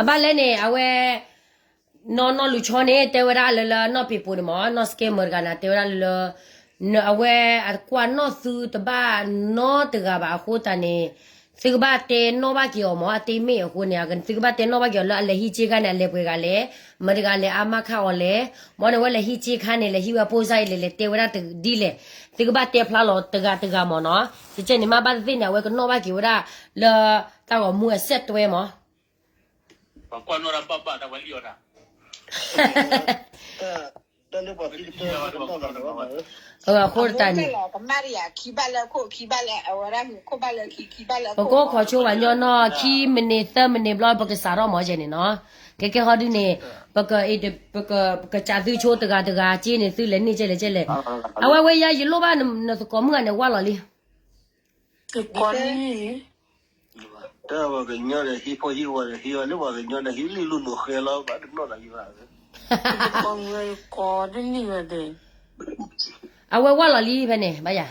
အဘၣ်လဲၣ်န့ၣ် အဝဲ နီၢ်နီၢ်လူၤဆီန့ၣ် တဲဝဲဒၣ်လၢလၢနီၢ်ပ့ၤပိာ်န့ၣ်မ့ၢ် နီၢ် scammer တဂၤန့ၣ် တဲဝဲဒၣ်လၢလၢ အဝဲအကွၢ်နီၣ်သုတဘၣ်နီတဂၤဘၣ်အဃိသတးန့ၣ် သုကဘၣ်တဲနီၣ်ဘၣ်က့ၤအီၤမ့ၢ် အတ့မ့ၢ်အဃိန့ၣ် သုကဘၣ်တဲနီၣ်ဘၣ်က့ၤအီၤလၢအလဲၤဟံးစ့ခါန့ၣ် အလဲၤပှဲၤဂၤလဲၣ်, မတၤတဂၤလဲၤအါမးခါအီၤလဲၣ်, ဘၣ်န့ၣ်ဝဲလဲၤဟံးစ့ခါန့ၣ် လဲၤဟံးဝဲအပိၢ်စါအံၤလဲၣ် လဲၤတဲဝဲဒၣ်ဒ်လဲၣ်, သုကဘၣ်တဲဖျါလီၤတဂၤတဂၤမ့ၢ်နီၤ, တကဲန့ၣ်မ့ၢ်ဘၣ်သ့ၣ်သ့ၣ်န့ၣ် အဝဲကနီၣ်ဘၣ်က့ၤဝဲဒၣ်လၢတၢ်ဂီၤမူအဆက်တွဲမ့ၢ် ပှၤကွၢ်နီၣ်တၢ်ဘၣ်ဘၣ်တၢ်ဝဲလံအီၤတၢ် အဃိတၢ်န့ၣ် ပကအိၣ်ခိးဆိပှၤညီနီၢ် ခံမံးနံးသၢမံးနံးဘျီ ပကစးထီၣ်မ့ၢ်ယဲန့ၣ်နီၤ, ကဲကဲဟီဒုန့ၣ် ပက ပကစးသုဆိတဂၤတဂၤက့န့ၣ် သုလဲၤန့ၢ်ကဲလဲၣ်ကဲလဲၣ်, အဝဲဝဲယါယလိၣ်ဘၣ်နသကိးမုၣ်ဂၤန့ၣ်ဝါလီၤလံ တၢ်ပှၤကညီဒီးဟံးဖိဟံးဝီဒီး ဟံးအီၤလၢပှၤကညီဒီး ဟံးလံလူၢ်လိာ်ဃဲလီၤ ဘၣ်တနီၣ်ဒီးဟံးဘၣ် အဝဲဝါလီၤလံဖဲန့ၣ် ဘၣ်ယၤ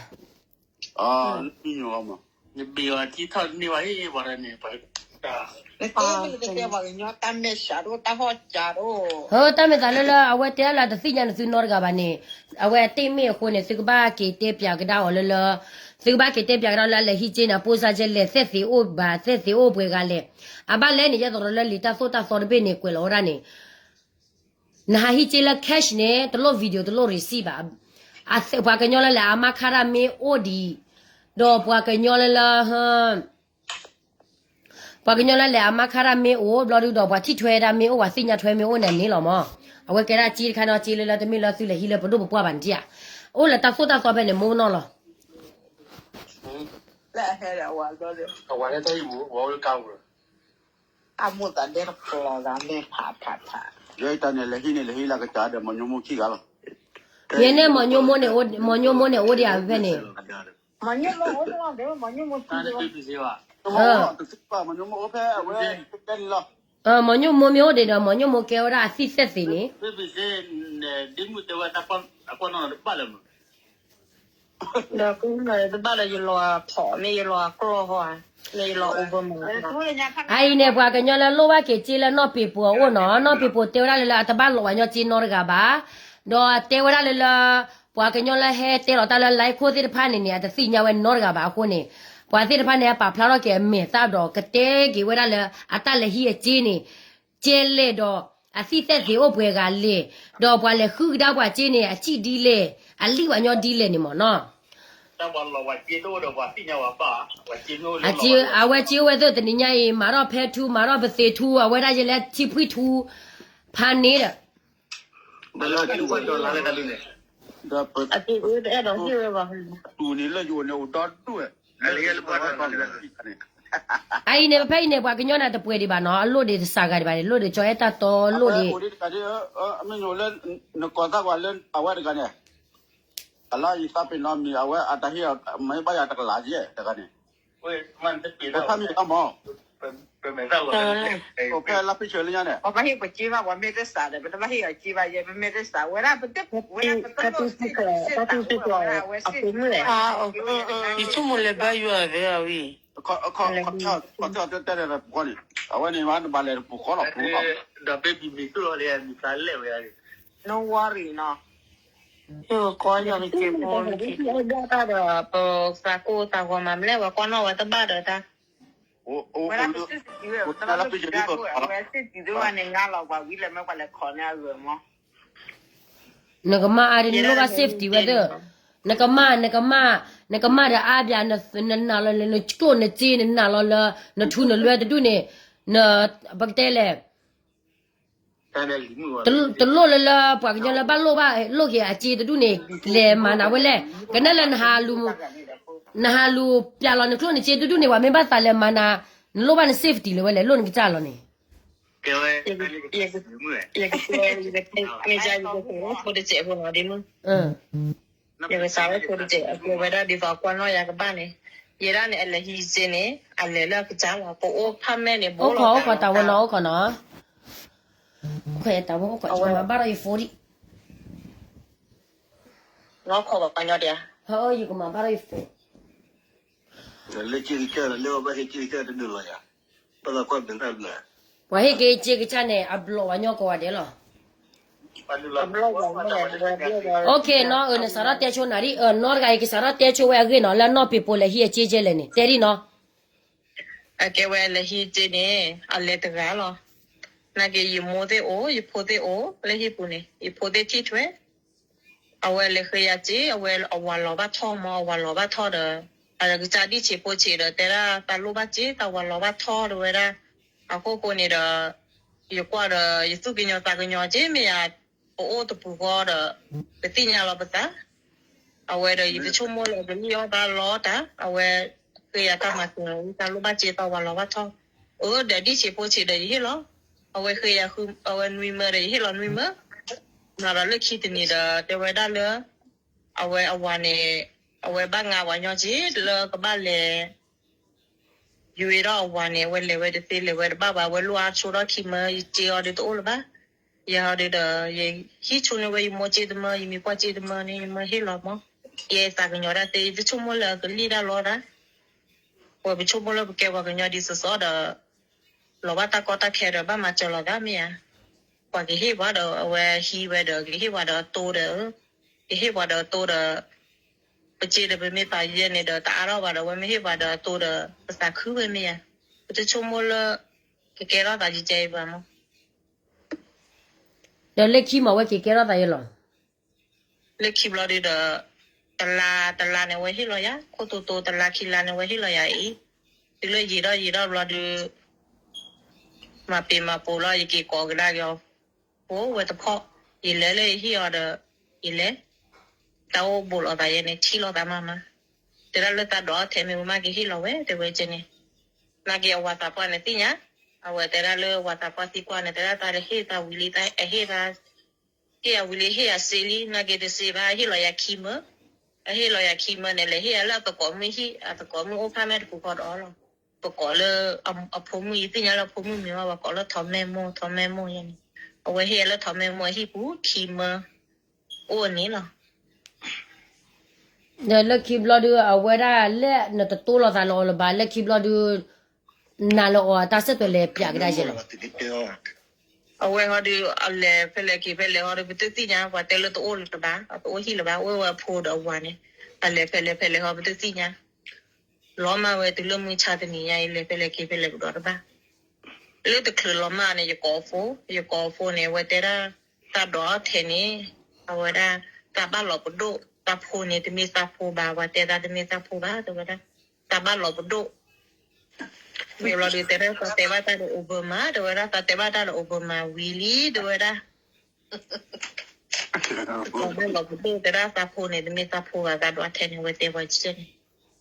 နဘ့ၣ်အီၤထံထီၣ်တန့ၢ်ဘၣ်ဟံၣ်ပှၤတၢ်န့ၣ် ပှၤ နတဲမ့ၢ်နတဲပှၤကညီတၢ်မဲာ်ဆှးဒိၣ်တၢ်ဟီၣ်စးဒိၣ် ဟၢ တၢ်မဲာ်သးလၢလၢ အဝဲတဲဒၣ်လၢတသ့ၣ်ညါနသုနီတဂၤဘၣ်န့ၣ်, အဝဲအတ့ၢ်မ့ၢ်အဃိန့ၣ် သုကဘၣ်က့ၤတဲပၠးကဒါအီၤလၢလၢ, သုကဘၣ်က့ၤတဲပၠးကဒါအီၤလၢအလဲၤဟံးက့န့ၣ် အပိၢ်စါကဲလဲၣ် သဲၣ်သ့ၣ်အိၣ်ဘၣ် သဲၣ်သ့ၣ်အိၣ်ပှဲၤဂၤလဲၣ်, အဘၣ်လဲၣ်န့ၣ် ယဲသိးဒီးလၢလံာ်တၢ်သိၣ်တၢ်သီတဘ့ၣ်န့ၣ် ကွဲးလီၤဝဲဒၣ်န့ၣ် နဟးဟံးက့လၢ cash န့ၣ် တလိၣ် video တလိၣ် receipt ဘၣ်. ပှၤကညီလၢလဲၤအါမးခါတၢ်မ့ၢ်အိၣ်ဒံး, ဒီးပှၤကညီလၢလၢ, ပှၤကညီလၢလဲၤအါမးခါတၢ်မ့ၢ်အိၣ်ဘျီဒုဒီး ပှၤထံၣ်ထွဲတၢ်မ့ၢ်အိၣ် ပှၤသ့ၣ်ညါထွဲမ့ၢ်အိၣ်န့ၣ်န့ၣ်လီၤမး. အဝဲကဲဒၣ်က့တခါန့ၣ် က့လၢလၢတမ့ၢ်လၢသုလဲၤဟံးလၢပဒိၣ်ပပှၢ်ဘၣ်န့ၣ်ဧါ. အိၣ်လၢတၢ်သိၣ်တၢ်သီဖဲန့ၣ် မိၢ်နီၢ်လီၤ. အမိၢ်သးဒဲတပျီၤသးမ့ၢ်ဖးဖးဖး, ယဲတၢ်န့ၣ် လဲၤဟံးန့ၣ် လဲၤဟံးလၢကစၢ်ဒီး မီၤညိမိၢ်ခံဂၤလီၤ. ယဲန့ၣ် မီၤညိမိၢ်န့ၣ် မီၤညိမိၢ်န့ၣ်အိၣ်ဒံးဧါဖဲန့ၣ်. မီၤညိမိၢ်အိၣ်ဖဲအဝဲ, မီၤညိမိၢ်မ့ၢ်အိၣ်ဒံးဒီး မီၤညိမိၢ်ကဲဝဲဒၣ်အသံၣ်သဲၣ်သ့ၣ်န့ၣ် ဒီးတဘၣ်လၢယလီၤအဖီၣ် မ့ၢ်ယလီၤအကျီၢ်ဃီဧါ, မ့ၢ်ယလီၤအိၣ်ဘၢမး. အအံၤန့ၣ် ပှၤကညီလၢလိၣ်ဘၣ်က့ၤက့လၢနီၢ်ပ့ၤပိာ်အအိၣ်နီၤ, နီၢ်ပ့ၤပိာ်တဲဝဲဒၣ်လၢလၢ အတဘၣ်လီၤဝဲညီက့နီတဂၤဘၣ်, ဒီးတဲဝဲဒၣ်လၢလၢ ပှၤကညီလၢဟဲတဲလီၤတၢ်လၢ line ခိၣ်သ့ၣ်တဖၣ်န့ၣ်န့ၣ် အတသ့ၣ်ညါဝဲနီတဂၤဘၣ်အဃိန့ၣ်, ပှၤသ့ၣ်တဖၣ်န့ၣ် ပာ်ဖျါထီၣ်က့ၤအမဲာ်သၣ်ဒီး ကတဲက့ၤဝဲဒၣ်လၢ အတၢ်လဲၤဟံးအက့န့ၣ် ကဲလဲၣ်ဒီး အသံၣ်သဲၣ်သ့ၣ်အိၣ်ပှဲၤဂၤလဲၣ်, ဒီးပှၤလဲၤဃုကဒါပှၤက့န့ၣ် အစံၣ်ဒ်လဲၣ်, အလံၣ်ဝဲညီဒ်လဲၣ်န့ၣ်မ့ၢ်နီၤ. အဝဲက့အိၣ်ဝဲသ့ၣ်တနံၤညါအံၤ မၤထီၣ်ဖဲထူ မၤထီၣ်ပသ့ၣ်ထူ အဝဲဒၣ်ယဲလၢထံဖှံထူ ဖးန့ၣ်ဒီး အအံၤန့ၣ် ဖဲအံၤန့ၣ် ပှၤကညီန့ၣ် တပှဲၤဒံးဘၣ်နီၤ, အလိၣ်ဒံးတစှၤဂၤဒံးဘၣ်န့ၣ် လိၣ်ဒံးကၠီအဲၣ်တၢ်တီ လိၣ်ဒံး မ့ၢ်ညိလၢ နကိးသးကွၢ်လၢအဝဲတဂၤန့ၣ် အလါယသးပ့ၤနီၢ်မံၤ အဝဲအတၢ်ဟ့ၣ်အီၤ မ့ၢ်ဘၣ်ယၤတကလးယဲၢ်တဂၤန့ၣ်, အိၣ်ဖဲမံၤအမီၤ, အိၣ်ဖဲလါဖ့ၣ်ဆၢလၢညါန့ၣ်, ပမ့ၢ်တစးဒီး ပတဘၣ်ဟ့ၣ်အီၤက့ဘၣ်ယဲၢ် ပမ့ၢ်တစးဝဲဒၣ် ပတပူၤဝဲဒၣ်ပတလိၣ်စ့ၢ်ကီး အဝဲစ့ၢ်ကီး ယဆိကမိၣ်လဲၤဘါယွၤဖဲအဝဲ ခီၣ်ထီၣ်တဲတဲပူၤဃီန့ၣ် အဝဲန့ၣ်မ့ၢ်နဘၣ်လဲၤတပူၤဃီလီၤ ပူၤဃီ, ဒီးဘ့ၣ်ဘံၣ်မံၤသူၣ်လီၤလံ မံၤသးလဲၣ်ဝဲယၤန့ၣ်, no worry နီၤ, ယကီယီၤကစ့ဖိ ဘၣ်တၢ်ဒီး ပသးကိၢ်သးဂီၤမး မ့ၢ်လဲၣ် ဝဲကွၢ်နီၣ်ဝဲတဘၣ်ဒီးတၢ်, ဝဲဒၣ်ပစ့ၢ်ကီး အဝဲစ့ၢ်ကီးန့ၣ် ငါလီၤပှၤဝံၤလဲၣ် မ့ၢ်ပှၤလဲၤခိးန့ၢ်အဂီၢ်မး နကမၣ်အါဒ်နလိၣ်ဘၣ် safety ဝဲသ့ၣ်, နကမၣ် နကမၣ် နကမၣ်ဒီးအါဘျး နနာ်လီၤလၢနကျိၣ်နစ့ နနာ်လီၤလၢ နထူနလွဲတဒူၣ်န့ၣ်, ပကတဲလဲၣ်, တလိၣ်လၢလၢ ပှၤကညီလၢဘၣ်လိၣ်ဘၣ်လိၣ်က့ၤအစ့တဒူၣ်န့ၣ် လဲၤမၤနၤဝဲလဲၣ်, ကနၣ်လၢ နဟးလူၤပျးလီၤနကျိၣ်နစ့တဒူၣ်န့ၣ် ပှၤမ့ၢ်ဘၣ်သးလဲၤမၤနၤ, နလိၣ်ဘၣ်န safety လၢၤဝဲလဲၣ် လိၣ်နကစၢ်လီၤန့ၣ် ယကစးဝဲဖိတစဲးဖိနီၤဒ်မုၢ်, ယကစးဝဲဖိတစဲးအကျိၤဝဲဒၣ်ဒ်သိးကွၢ်နီၣ်ယၤကဘၣ်န့ၣ်, ယဲဒၣ်န့ၣ် အလဲၤဟံးစ့န့ၣ် အလဲၤလၢအကစၢ်လီၤ ပအိၣ်ဖးမဲာ်န့ၣ် ဘိလီၤ အိၣ်ခိးတၢ်ဝဲနီၤ အိၣ်ခိးနီၤ, ခွဲးတၢ်ဝဲအိၣ်ခိး ယကမၤဘၣ်ထီၣ်ယ phone ဒံး, နီၢ်ခိးဘၣ်ပှၤညီဒံးဧါ, ယကမၤဘၣ်ထီၣ်ယ phone လၢက့ၤကစၢ် လၢအဘၣ်ဟ့ၣ်က့ၤကစၢ်တဒုလီၤယၤ, ဘၣ်သးကွၢ်မ့ၢ်တၢ်ဘျၢ ပှၤဟ့ၣ်က့ၤစ့ကစၢ်န့ၣ် အဘျီၣ်ဝဲညီကိးဂၤဒဲးလီၤ. အဘျီၣ်ဝဲညီကိးဂၤဒဲးလီၤ. အနီၢ်အၢ နစးထီၣ်တဲဆိနၤဒ်အနီၢ်တဂၤအံၤ ကစးထီၣ်တဲဆိဝဲအဂ့ၢ်နီၤ လၢအနီၢ်ပ့ၤပိလဲၤဟံးအစ့ကဲလဲၣ်န့ၣ် တဲဒ်နီၤ. အကဲဝဲလဲၤဟံးစ့န့ၣ် အလဲၤတဂၤလီၤ. နာ်က့ ယမိၢ်သ့ၣ်အိၣ် ယဖိသ့ၣ်အိၣ် လၢဟံၣ်ပူၤန့ၣ် ယဖိသ့ၣ်ထံၣ်ထွဲ အဝဲလဲၤဃ့ယၤစ့ အဝဲအဝၤလီၤဘၣ်ထီၣ်မၢ အဝၤလီၤဘၣ်ထီၣ်ဒီး အကစၢ်ဒံၣ်ဆံးဖိဆံးဒီး တဲဒၣ်သးလိၣ်ဘၣ်စ့ သးဝၤလီၤဘၣ်ထီၣ်တဝဲဒၣ်. အဃိဃိန့ၣ်ဒီး ယကွၢ်ဒီး ယသူၣ်ကညီၤသးကညီၤက့မ့ၢ်ယၤ ပအိၣ်တပူၤဃီဒီး ပသ့ၣ်ညါလီၤပသး အဝဲဒီးယတဆိကမိၣ်လၢကလံၣ်အီၣ်သးလီတၢ် အဝဲဃ့ယၤတၢ်မၤစၢၤ သးလိၣ်ဘၣ်စ့ သးဝၤလီၤဘၣ်ထီၣ်. အၢ ဒီးဒံၣ်ဆံးဖိဆံးဒီးယဟ့ၣ်လီၤ. အဝဲဃ့ယၤ အဝဲနွံမၢဒီးယဟ့ၣ်လီၤနွံမၢ မၤဒီးလၢခံတနံၤဒီး တဲဝဲဒၣ်လၢ အဝဲအဝၤန့ၣ် အဝဲဘၣ်ငါဝၤညီက့ လၢကဘၣ်လဲၤ ယွၤဒီးအဝၤန့ၣ် အဝဲလဲၤဝဲတသ့ လဲၤဝဲတဘၣ်ဘၣ် အဝဲလိၣ်အါဆိထီၣ်ခံမၢ ယစ့အီၤဒီးတအိၣ်လၢၤဘၣ်. ယဟီဒီး ယဟံးဆိန့ၢ်ဝဲယမိၢ်စ့တမၢ ယမံၤပှၢ်စ့တမၢန့ၣ် ယမၢဟ့ၣ်လီၤမၢ. ယသးကညီၤတၢ်သ့ ယတဆိကမိၣ်လၢကလံၣ်တၢ်လီတၢ် ဝဲပဆိကမိၣ်လၢပကဲပှၤကညီဒ်သိးသိးဒီး လီၤဘၣ်တၢ်ကီတၢ်ခဲဒီး ဘၣ်မၤစၢၤလိာ်သးမ့ၢ်ဧါ. ပှၤကဟ့ၣ်ပှၤဒီး အဝဲဟံးဝဲဒီး ကဟ့ၣ်ပှၤဒီးအတိဒီး ကဟ့ၣ်ပှၤဒီးအတိဒီး ပစ့ဒီးပမ့ၢ်ပာ်ယဲန့ၣ်ဒီး တအါထီၣ်ဘၣ်ဒီး အဝဲမ့ၢ်ဟ့ၣ်ပှၤဒီးအတိဒီး ပသးခုဝဲမ့ၢ်ဧါ. ပတဆိကမိၣ်လၢ ကကဲထီၣ်သးယကဲအံၤဘၣ်မၢ. ဒီးလၢခံမး အဝဲက့ၤကဲထီၣ်သးယဲလီၤ. လၢခံဘျီဒုဒီး တလါတလါန့ၣ် အဝဲဟ့ၣ်လီၤယၤ ခိၣ်တိတိ တလါခံလါန့ၣ် အဝဲဟ့ၣ်လီၤယၤအံၤ, တုၤလၢယံာ်ထီၣ်ယံာ်ထီၣ်ဘျီဒု မၤပ့ၤမၤပိၤလီၤ ယက့ၤကိးကဒါက့ၤအီၤ, အိၣ်ဝဲတဖီၣ်, ယလဲၤလၢယဟ့ၣ်အီၤဒီး ယလဲၤ, တၢ်အိၣ်ဘူးလိာ်သးယဲန့ၣ် ထံၣ်လိာ်သးမးမး, တဲဒၣ်လၢတၢ်ဒိးအီၣ်ထဲမ့ၢ်ဝဲမးကဟ့ၣ်လီၤဝဲ တဲဝဲကဲန့ၣ်, နာ်က့အဝၤသးပှၢ်န့ၣ်သ့ၣ်ညါ, အဝဲတဲဒၣ်လၢဝၤသးပှၢ်သံကွၢ်န့ၣ် တဲဒၣ်တၢ်တဟ့ၣ်သးဝံၤလံ တၢ်အဟ့ၣ်သး ဟ့ၣ်အဝံၤလံ ဟ့ၣ်အစ့လံ နာ်က့တစ့ဘၣ် ဟ့ၣ်လီၤယၤခံမၢ, အဟ့ၣ်လီၤယၤခံမၢန့ၣ် လဲၤဟ့ၣ်ယၤလၢအသကိးမုၣ်ဟံၣ် အသကိးမုၣ်အိၣ်ဖးမဲာ်တပူၤဃီဒီးအီၤလီၤ, ပကိးလၢ အဖိမုၣ် ယသ့ၣ်ညါလၢအဖိမုၣ်မံၤမး ပှၤကိးလၢထီးမဲာ်မိၢ် ထီးမဲာ်မိၢ်ယဲန့ၣ်, အဝဲဟ့ၣ်ယၤလၢထီးမဲာ်မိၢ်အဟံၣ်ပူၤခံမၢ, အိၣ်န့ၣ်လီၤ. ဒီးလၢခံဘျီဒု အဝဲဒၣ်လၢနတတိလိာ်သးလၢအီၤလၢၤဘၣ် လၢခံဘျီဒု နၤလၢအီၤအတၢ်ဆၢတဲာ်လဲၤပၠးကဒါယဲလီၤ. အဝဲဟီဒု အလဲၤဖဲလဲၣ်က့ၤဖဲလဲၣ်ဟီဒု ပတသ့ၣ်ညါ ပှၤတဲလၢတအိၣ်လၢၤဘၣ် အတအိၣ်ဟံၣ်လၢၤဘၣ် အိၣ်ဝဲအဖိဒီးအဝၤန့ၣ်, အလဲၤဖဲလဲၣ်ဖဲလဲၣ်ဟီ ပတသ့ၣ်ညါ, လီၤမၢ်ဝဲတုၤလၢမုၢ်ဆါတနံၤညါအံၤ လဲၤဖဲလဲၣ်က့ၤဖဲလဲၣ်ပဒီးတဘၣ် လၢတချုးလီၤမၢ်န့ၣ် ယကိးအဖိ, ယကိးအဖိန့ၣ် အဝဲတဲဒၣ် တၢ်ဒိးအီၣ်ထဲန့ၣ်, အဝဲဒၣ် တၢ်ဘၣ်လီၤပဒိၣ်, တၢ်ဖိန့ၣ် တမ့ၢ်တၢ်ဖိဘၣ်, ပှၤတဲတၢ်တမ့ၢ်တၢ်ဖိဘၣ် တဲဝဲဒၣ်, တၢ်ဘၣ်လီၤပဒိၣ်, မ့ၢ်ဘျီဒုးတဲဒၣ် တၢ်တဲဘၣ်တၢ်ဒီးအိၣ်ဘၢမး, တဲဝဲဒၣ် တၢ်တဲဘၣ်တၢ်ဒီးအိၣ်ဘၢမးဝံၤလံ တဲဝဲဒၣ် တၢ်ဘၣ်လီၤပဒိၣ် တဲဒၣ်တၢ်ဖိန့ၣ် တမ့ၢ်တၢ်ဖိဘၣ် တၢ်ဒိးအီၣ်ထဲန့ၣ် အဝဲတဲပှၤကဲန့ၣ်,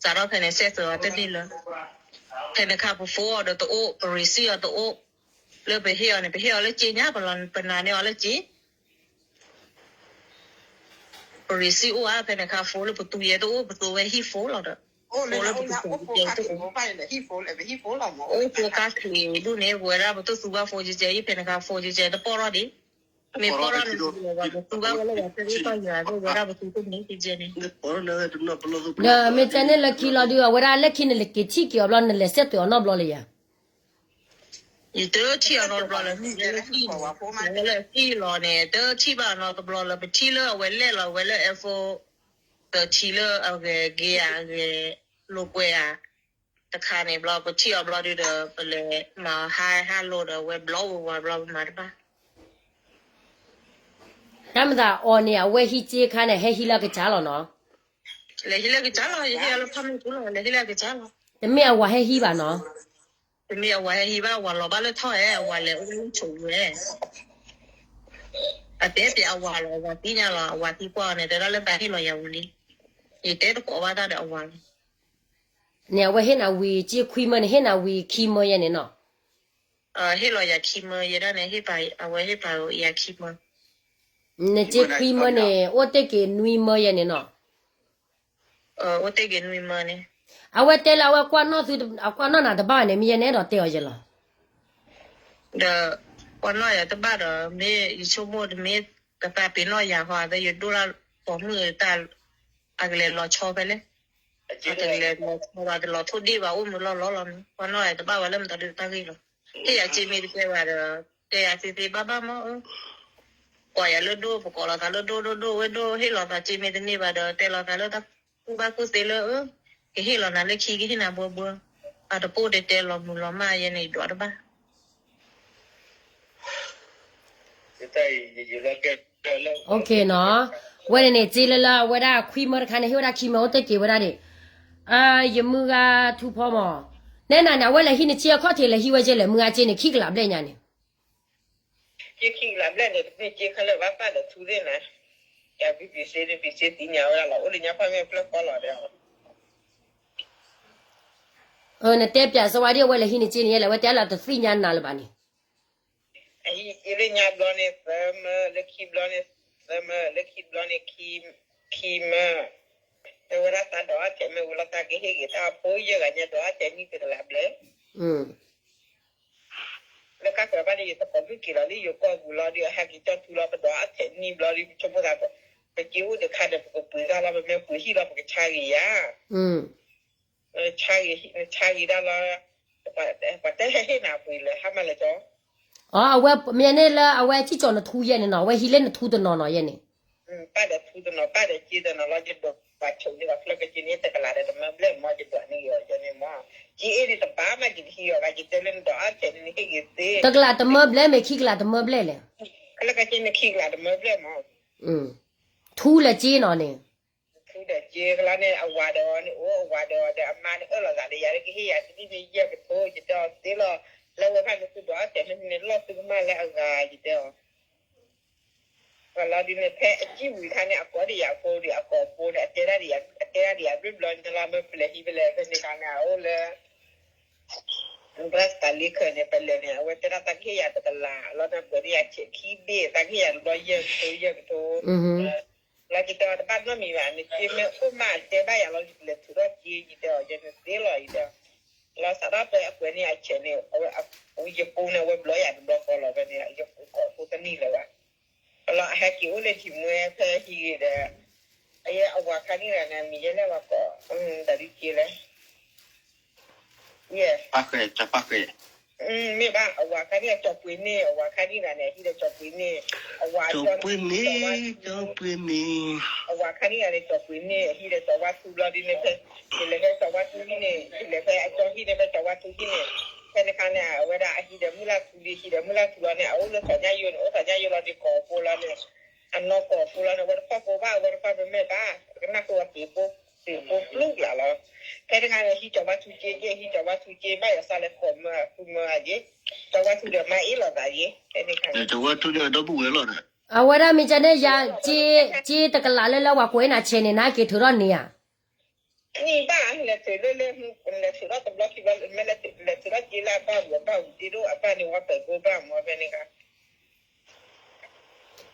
စးထီၣ်ဖဲန့ၣ် ဆဲးစၢၤအီၤတန့ၢ်လၢၤ, ဖဲန့ၣ်ခါပဖိအီၤဒီးတအိၣ်, ပရံးစံၣ်အီၤတအိၣ်, လၢပဟ့ၣ်အီၤန့ၣ် ပဟ့ၣ်အီၤလၢစ့ညါ ပနာ်န့ၢ်အီၤလၢစ့ ပရံးစံၣ်အိၣ်ဧါ ဖဲန့ၣ်ခါဖိလၢပသူယဲတအိၣ် ပသူဝဲဟံၣ်ဖိလီၤဒီး, အိၣ်လၢပသူ, အိၣ်ဖိကါချံးဒူၣ်န့ၣ် ပဝဲဒၣ်ပတသူဘၣ်ဖိကဲကဲအံၤ ဖဲန့ၣ်ခါဖိကဲကဲအံၤ တပီၢ်ထီၣ်ဒံး, မ့ၢ်ပီၢ်ထီၣ်န့ၣ် ပသူဘၣ်ဝဲလၢပှၤသ့ၣ်တဖၣ်ယွၤ ပဝဲဒၣ်ပသူတန့ၢ်ကဲကဲန့ၣ်, ဒီးမ့ၢ်တဲန့ၣ်လၢခံလီၤဒုး အဝဲဒၣ်လၢခံန့ၣ် လၢက့ၤထံၣ်က့ၤအီၤဘျီ နလဲၤဆဲးသွဲးအီၤနီတဘျီလၢၤယၤ ယတထံၣ်အီၤနီတဘျီလၢၤ, လၢဟံၣ်လီၤန့ၣ် တထံၣ်ဘၣ်အီၤနီတဘျီလၢၤ, ပထံၣ်လၢအဝဲလဲၣ်လီၤဝဲလၢ Air Force ဒီးထံၣ်လၢအဂဲၤဂ့ၤဧါ ဂဲၤလိာ်ကွဲဧါ, တခါန့ၣ်ဘျီ ပထံၣ်အီၤဘျီဒုးဒီး ပလဲၤမၤဟါဟးလိာ်ဒီး အဝဲဘျီဝဲဝါဘျီပမၤတဘၣ် တၢ်မၤသးအီၤန့ၣ် အဝဲဟံးစ့ခါန့ၣ် ဟဲဟံးလၢကစၢ်လီၤနီၤ, လဲၤဟံးလၢကစၢ်လီၤ, ယဟံးလၢဖးမ့ၢ်ပူၤလီၤ, လဲၤဟံးလၢကစၢ်လီၤ, တမ့ၢ်အဝၤဟဲဟံးဘၣ်နီၤ, တမ့ၢ်အဝၤဟဲဟံးဘၣ် အဝၤလီၤဘၣ်လၢထီၣ်ဧဲ အဝၤလဲၤအိၣ်လၢဆိးဝဲ အတဲပျးအဝၤလီၤ အဝၤသံညါလီၤ, အဝၤသံကွၢ်အီၤန့ၣ် တဲဒၣ်လၢသးဟ့ၣ်လီၤယၤဝံၤလံ, ယတဲတကိးဘၣ်တၢ်ဒီးအဝၤလီၤ, န့ၣ် အဝဲဟ့ၣ်နၤဝံၤ က့ခွံမၢန့ၣ် ဟ့ၣ်နၤဝံၤခံမၢယဲန့ၣ်နီၤ ဟ့ၣ်လီၤယၤခံမၢ ယဲဒၣ်န့ၣ် အဝဲဟ့ၣ်ပာ်ယၤခံမၢ, နစ့ခွံမၢန့ၣ် အိၣ်တ့ၢ်က့ၤနွံမၢယဲန့ၣ်နီၤ, အိၣ်တ့ၢ်က့ၤနွံမၢန့ၣ်, အဝဲတဲလၢအဝဲကွၢ်နီၣ်သု အကွၢ်နီၣ်နၤတဘၣ်န့ၣ် မ့ၢ်ယဲန့ၣ်အဲၣ်ဒိးတဲအီၤယဲလီၤ ဒီး ကွၢ်နီၣ်ယၤတဘၣ်ဒီး မ့ၢ်ယဆိကမိၣ်တမ့ၢ် ကသးပ့ၤနီၣ်ယၤဃီ အသးယဒိၣ်တၢ်ပိာ်မုၣ်တၢ် အကလဲၤလီၤဆီဖဲလဲၣ်, အကလဲၤလီၤဆီဘၣ် တလီၤထိၣ်ဒ့ၣ်ဘၣ် အိၣ်မုာ်လီၤလီၤလီၤန့ၣ် ကွၢ်နီၣ်ယၤတဘၣ်ဝဲလၢမတၤဒုးတၢ်ဂ့ၢ်လီၤ ဟ့ၣ်ယၤစ့မ့ၢ်တကဲဘၣ်ဒီး တဲယၤသ့သ့ဘၣ်ဘၣ်မၢ်ဧၢ, ကွၢ်ယၤလၢဒိၣ် ပကိးလိာ်သးလၢဒိၣ်ဒိၣ်ဒိၣ်ဝဲဒိၣ် ဟ့ၣ်လီၤသးစ့မ့ၢ်တန့ၢ်ဘၣ်ဒီး တဲလီၤသးလၢတၢ်ကူၣ်ဘၣ်ကူၣ်သ့လၢ ကဟ့ၣ်လီၤနၤလၢခံ ကဟ့ၣ်နၤဘှၢဘှၢ, အတပိၢ်တဲတဲလီၤမုၢ်လီၤမၢ်ယဲန့ၣ် ယဒွးတဘၣ် နီၤ, ဝဲန့ၣ်န့ၣ် စ့လၢလၢအဝဲဒၣ်ခွံမၢတခါန့ၣ် ဟ့ၣ်ဝဲဒၣ်ခံမၢ အိၣ်တ့ၢ်က့ၤဝဲဒၣ်ဒံး, ယမုၢ်ဂၤထူဖီမၢ်, နဲနၤန့ၣ် အဝဲလဲၤဟံးနစ့အခီၣ်ထံး လဲၤဟံးဝဲကဲလဲၣ် မုၢ်ဂၤစ့န့ၣ် ခံကလးဘျဲၣ်ညါန့ၣ် စ့ခံကလးဘျဲၣ်န့ၣ် တမ့ၢ်စ့ခဲလၢာ်ဘၣ် ပၢ်ဒီးထူသ့ၣ်နၤ, ယၤဘံဘံစ့န့ၣ် ဘံစ့သ့ၣ်ညါဝဲဒၣ်လီၤ အိၣ်လၢညါဖၣ်မ့ၢ်ဖျၢၣ်ဃီလီၤဒီး နတဲပၠးစဝါဒ်အဝဲလဲၤဟံးနစ့န့ၣ် ယဲလဲၣ် အဝဲတဲလၢတသ့ၣ်ညါနၤလၢၤဘၣ်န့ၣ်, အဟံးစ့လၢညါဘျီန့ၣ် သၢမၢ လၢခံဘျီန့ၣ် သၢမၢ လၢခံဘျီန့ၣ် ခံမၢ, တဲဝဲဒၣ်တၢ်ဒိးအါထဲးမ့ၢ်ဝံၤလီၤ တၢ်ကဟ့ၣ်ဂ့ၤတၢ်ဖိယဲၢ်ဂၤညါ ဒိးအါထဲးနံၣ်တကလးဘျဲၣ် လၢကါကွဲးဘၣ်န့ၣ် ယတကိးမုၢ်က့ၤလီၤလၢယိၤကီၢ်ပူၤလီၤဒီး အဟဲက့ၤကၠီၣ်ထူလီၤ ပဒိးအါထဲးနံၣ်ဘျီဒီး ပဆိကမိၣ်သး ပစ့အိၣ်တခါဒီး ပကပှ့ၤဂၢ်လီၤ ပမ့ၢ်ပှ့ၤဟံၣ်လီၤ ပကဆါဂ့ၤယၤ, ဆါဂ့ၤဒၣ်လီၤ, ပှၤတဲဟဲဟ့ၣ်နၤပှ့ၤလၢဟါမၢ်လၢကၠီ, အဝဲမ့ၢ်န့ၣ်လၢအဝဲစံၣ်ကၠီၤနထူယဲၢ်န့ၣ်နီၤ အဝဲဟံးလၢနထူတနီၤနီၤယဲၢ်န့ၣ် ပၢ်ဒီးထူတနီၤ ပၢ်ဒီးစ့တနီၤလီၤ ယဒိးပှၤဆိးန့ၢ်ပှၤဖျၢၣ်ကစ့န့ၣ် တကလးဒီးတမၢဘျဲၣ်မၢ် ယဒိးန့ၢ်ဂ့ၤအီၤယဲၢ်န့ၣ်မၢ်, စ့အ့ၣ်ဒံးတဘၣ်မး ယတဟံးအီၤဂၤ ယတဲလၢနဒိးအါထဲးန့ၣ် နဟ့ၣ်ဂ့ၤသ့, တကလးတမၢဘျဲၣ်မ့ၢ်ခံကလးတမၢဘျဲၣ်လဲၣ်, ဖျၢၣ်ကစ့န့ၣ်ခံကလးတမၢဘျဲၣ်မၢ် ထူလၢစ့နီၤန့ၣ်, ထူဒီးစ့ကလါန့ၣ် အဝၤဒီးအီၤန့ၣ် အိၣ်အဝၤဒီးအီၤဒီးအမါန့ၣ် အၢၣ်လီၤသးဒီးယၤလၢကဟ့ၣ်ယၤတနံၣ်န့ၣ် ယဲၢ်ကထိ ယတဲအီၤသ့လီၤ, လၢဝဲဖၣ်န့ၣ် သုဒိးအါထဲးန့ၣ် လီၢ်သုကမၣ်လၢအဂၤ ယတဲအီၤ ပှၤလီၤဒ်န့ၣ် ဖဲအစံၣ်ဝံၤခါန့ၣ် အကိးဒံးယၤအဖိဒီး အကိးအဖိန့ၣ် အတဲဒၣ်ဒံးယၤ အတဲဒၣ်ဒံးယၤဘျုးဘျီန့ၣ်လီၤ မ့ၢ်ပလဲၤဟံးဖဲလဲၣ် ဖဲန့ၣ်ခါန့ၣ် အအိၣ်လၢ ဘြၣ်စတၤလ့ခဲၣ်န့ၣ် ပလဲၤန့ၣ် အဝဲတဲဒၣ်တၢ်ကဟ့ၣ်ယၤတကလး လီၤန့ၣ် အကွဲးန့ၢ်ယၤဆဲးခံဘ့ၣ် တၢ်ကဟ့ၣ်ယၤတဘျီယဲၢ်ကထိ ယဲၢ်ကထိ လီၤက့ၤတဲအီၤတဘၣ်နီတမံၤဘၣ် နစ့မ့ၢ်အိၣ်မးတဲဘၣ်ယၤလီၤ ယလဲၤထုးထီၣ်စ့ ယတဲအီၤ ယဲန့ၣ်သ့လီၤ ယတဲအီၤ လီၤစးထီၣ်ဖဲအကွဲးန့ၢ်အဆဲးန့ၣ် အဝဲ ယပိန့ၣ် အဝဲဘျီယၤတဘျီဃီလီၤ ဖဲန့ၣ် ယကိးဖိတနံၣ်လၢၤဘၣ် လီၤအဟဲက့ၤအိၣ်လၢဒံၣ်မွဲဖဲဟံးဂ့ၤဒီး အယဲအဝၤခါန့ၣ်ဂၤန့ၣ် မံၤယဲလဲၣ်ဝဲကိး တၢ်ဒုးက့လဲၣ် ယဲ မ့ၢ်ဘၣ် အဝၤခါန့ၣ် အကၠီၤပှ့ၤန့ၢ် အဝၤခါန့ၣ်ဂၤန့ၣ် အဟံးဒီးကၠီၤပှ့ၤန့ၢ် အဝၤ ကၠီၤပှ့ၤန့ၢ် အဝၤခါန့ၣ်ဂၤန့ၣ် ကၠီၤပှ့ၤန့ၢ် အဟံးဒီးကၠီၤဝါထူဘျီဒ်န့ၣ် ဖဲ ယလဲၤဖဲကၠီၤဝါထူဟံၣ်န့ၣ် ယလဲၤဖဲအကၠီၤဟံၣ်န့ၣ် ဖဲကၠီၤဝါထူဟံၣ်န့ၣ် ဖဲန့ၣ်ခါန့ၣ် အဝဲဒၣ်အဟံးဒီးမုၢ်လၢ်ထူလံ ဟံးဒီးမုၢ်လၢ်ထူလီၤန့ၣ် အအိၣ်လၢစီၤညါယိန့ၣ် အိၣ်စီၤညါယိလီၤဒီးကိးဖိလီၤန့ၣ် အနီၢ်ကိးဖိလီၤန့ၣ် အဝဲတဖီၣ်ဖိဘၣ် အဝဲတဖီၣ်ပမ့ၢ်ဘၣ် ကနၣ်ဃုာ်ဝဲပ့ၤဖိ ပ့ၤဖိပျုၢ်ကျါလီၤ ဖဲတခါန့ၣ် ဟံးကၠီၤဝါထူက့ က့ ဟံးကၠီၤဝါထူက့ ဘၣ်ယၤစၢ်လဲၤကိးမၢ ဃုမၢအက့ ကၠီၤဝါထူဒီးမါအ့ၣ်လိာ်သးက့ ဖဲန့ၣ်ခါန့ၣ် အဝဲဒၣ်မ့ၢ်ကန့ၣ်ယၤ က့တကလးလၢလၢပှၤကွဲးနၤဆဲးန့ၣ် နဟဲက့ၤထုးထီၣ်န့ၢ်ဧါ န့ၣ်ဘၣ် လဲၤထုးလၢလၢ လဲၤထုးထီၣ်တဘျီခံဘျီ မ့ၢ်လဲၤထုးထီၣ်က့လၢအဘၣ်ဝံၤအဘၣ်ဝံၤတ့ဒိၣ်အဘၣ်န့ၣ် ဝဲပှဲၤကိဘၣ်မၢ်ဖဲန့ၣ်ခါ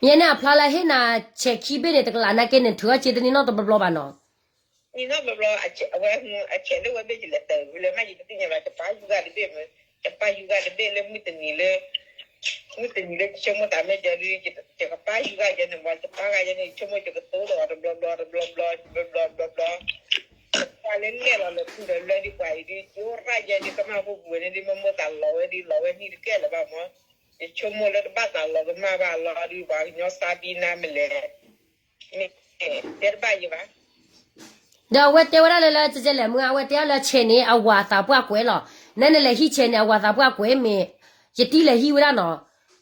ယဲန့ၣ်အဖျါလၢဟ့ၣ်နၤဆဲးခံဘ့ၣ်န့ၣ် တကလးနာ်က့န့ၣ် ထုးထီၣ်စ့တန့ၢ်နီတဘျီဘျီဘၣ်နီၤ န့ၢ်နီတဘျီဘျီ အဝဲအဆဲးလၢဝဲဘ့ၣ်ယလဲၤတၢ်ဝံၤလၢမ့ၢ်ယတသ့ၣ်ညါဘၣ် ယပာ်ယူၤဂၤတဘ့ၣ်မ့ၢ် ယပာ်ယူၤဂၤတဘ့ၣ်လၢမုၢ်တနံၤလၢ မုၢ်တနံၤလၢယဆိကမိၣ်တၢ်မ့ၢ်ယဲဒုး ယကပာ်ယူၤဂၤယဲန့ၣ်မ့ၢ် ယပာ်ဂၤယဲန့ၣ် ယဆိကမိၣ်ယကတိၤဒီးတဘျီဘျီတဘျီဘျီတဘျီဘျီဘျီ ပှၤလၢလဲၣ်လီၤလၢဖုဒီးလၢဒ်ပှၤအံၤဒုး ယအိၣ်ရၣ်ယဲဒုး ကမၣ်ဖိပူၤဝဲန့ၣ်ဒုး မ့ၢ်မိၢ်သးလီၤဝဲဒုး လီၤဝဲနံၣ်တကဲလၢၤဘၣ်မ့ၢ် ယဆိကမိၣ်လၢတဘၣ်သးလီၤကမၣ်ဘၣ်လီၤဒုး ပှၤကညီစၢ်ဒ်နၤမ့ၢ်လဲၣ် မ့ၢ်တဲတဘၣ်ယဘၣ် ဒီးအဝဲတဲဝဲဒၣ်လၢလၢကဲကဲလဲၣ်မုၢ် အဝဲတဲအီၤလၢဆဲးန့ၣ် အဝၤသးပှၢ်ကွဲးလီၤ. နဲနလဲၤဟံးဆဲးန့ၣ် အဝၤသးပှၢ်ကွဲးမ့ၢ် ယတံၢ်လဲၤဟံးဝဲဒၣ်နီၤ.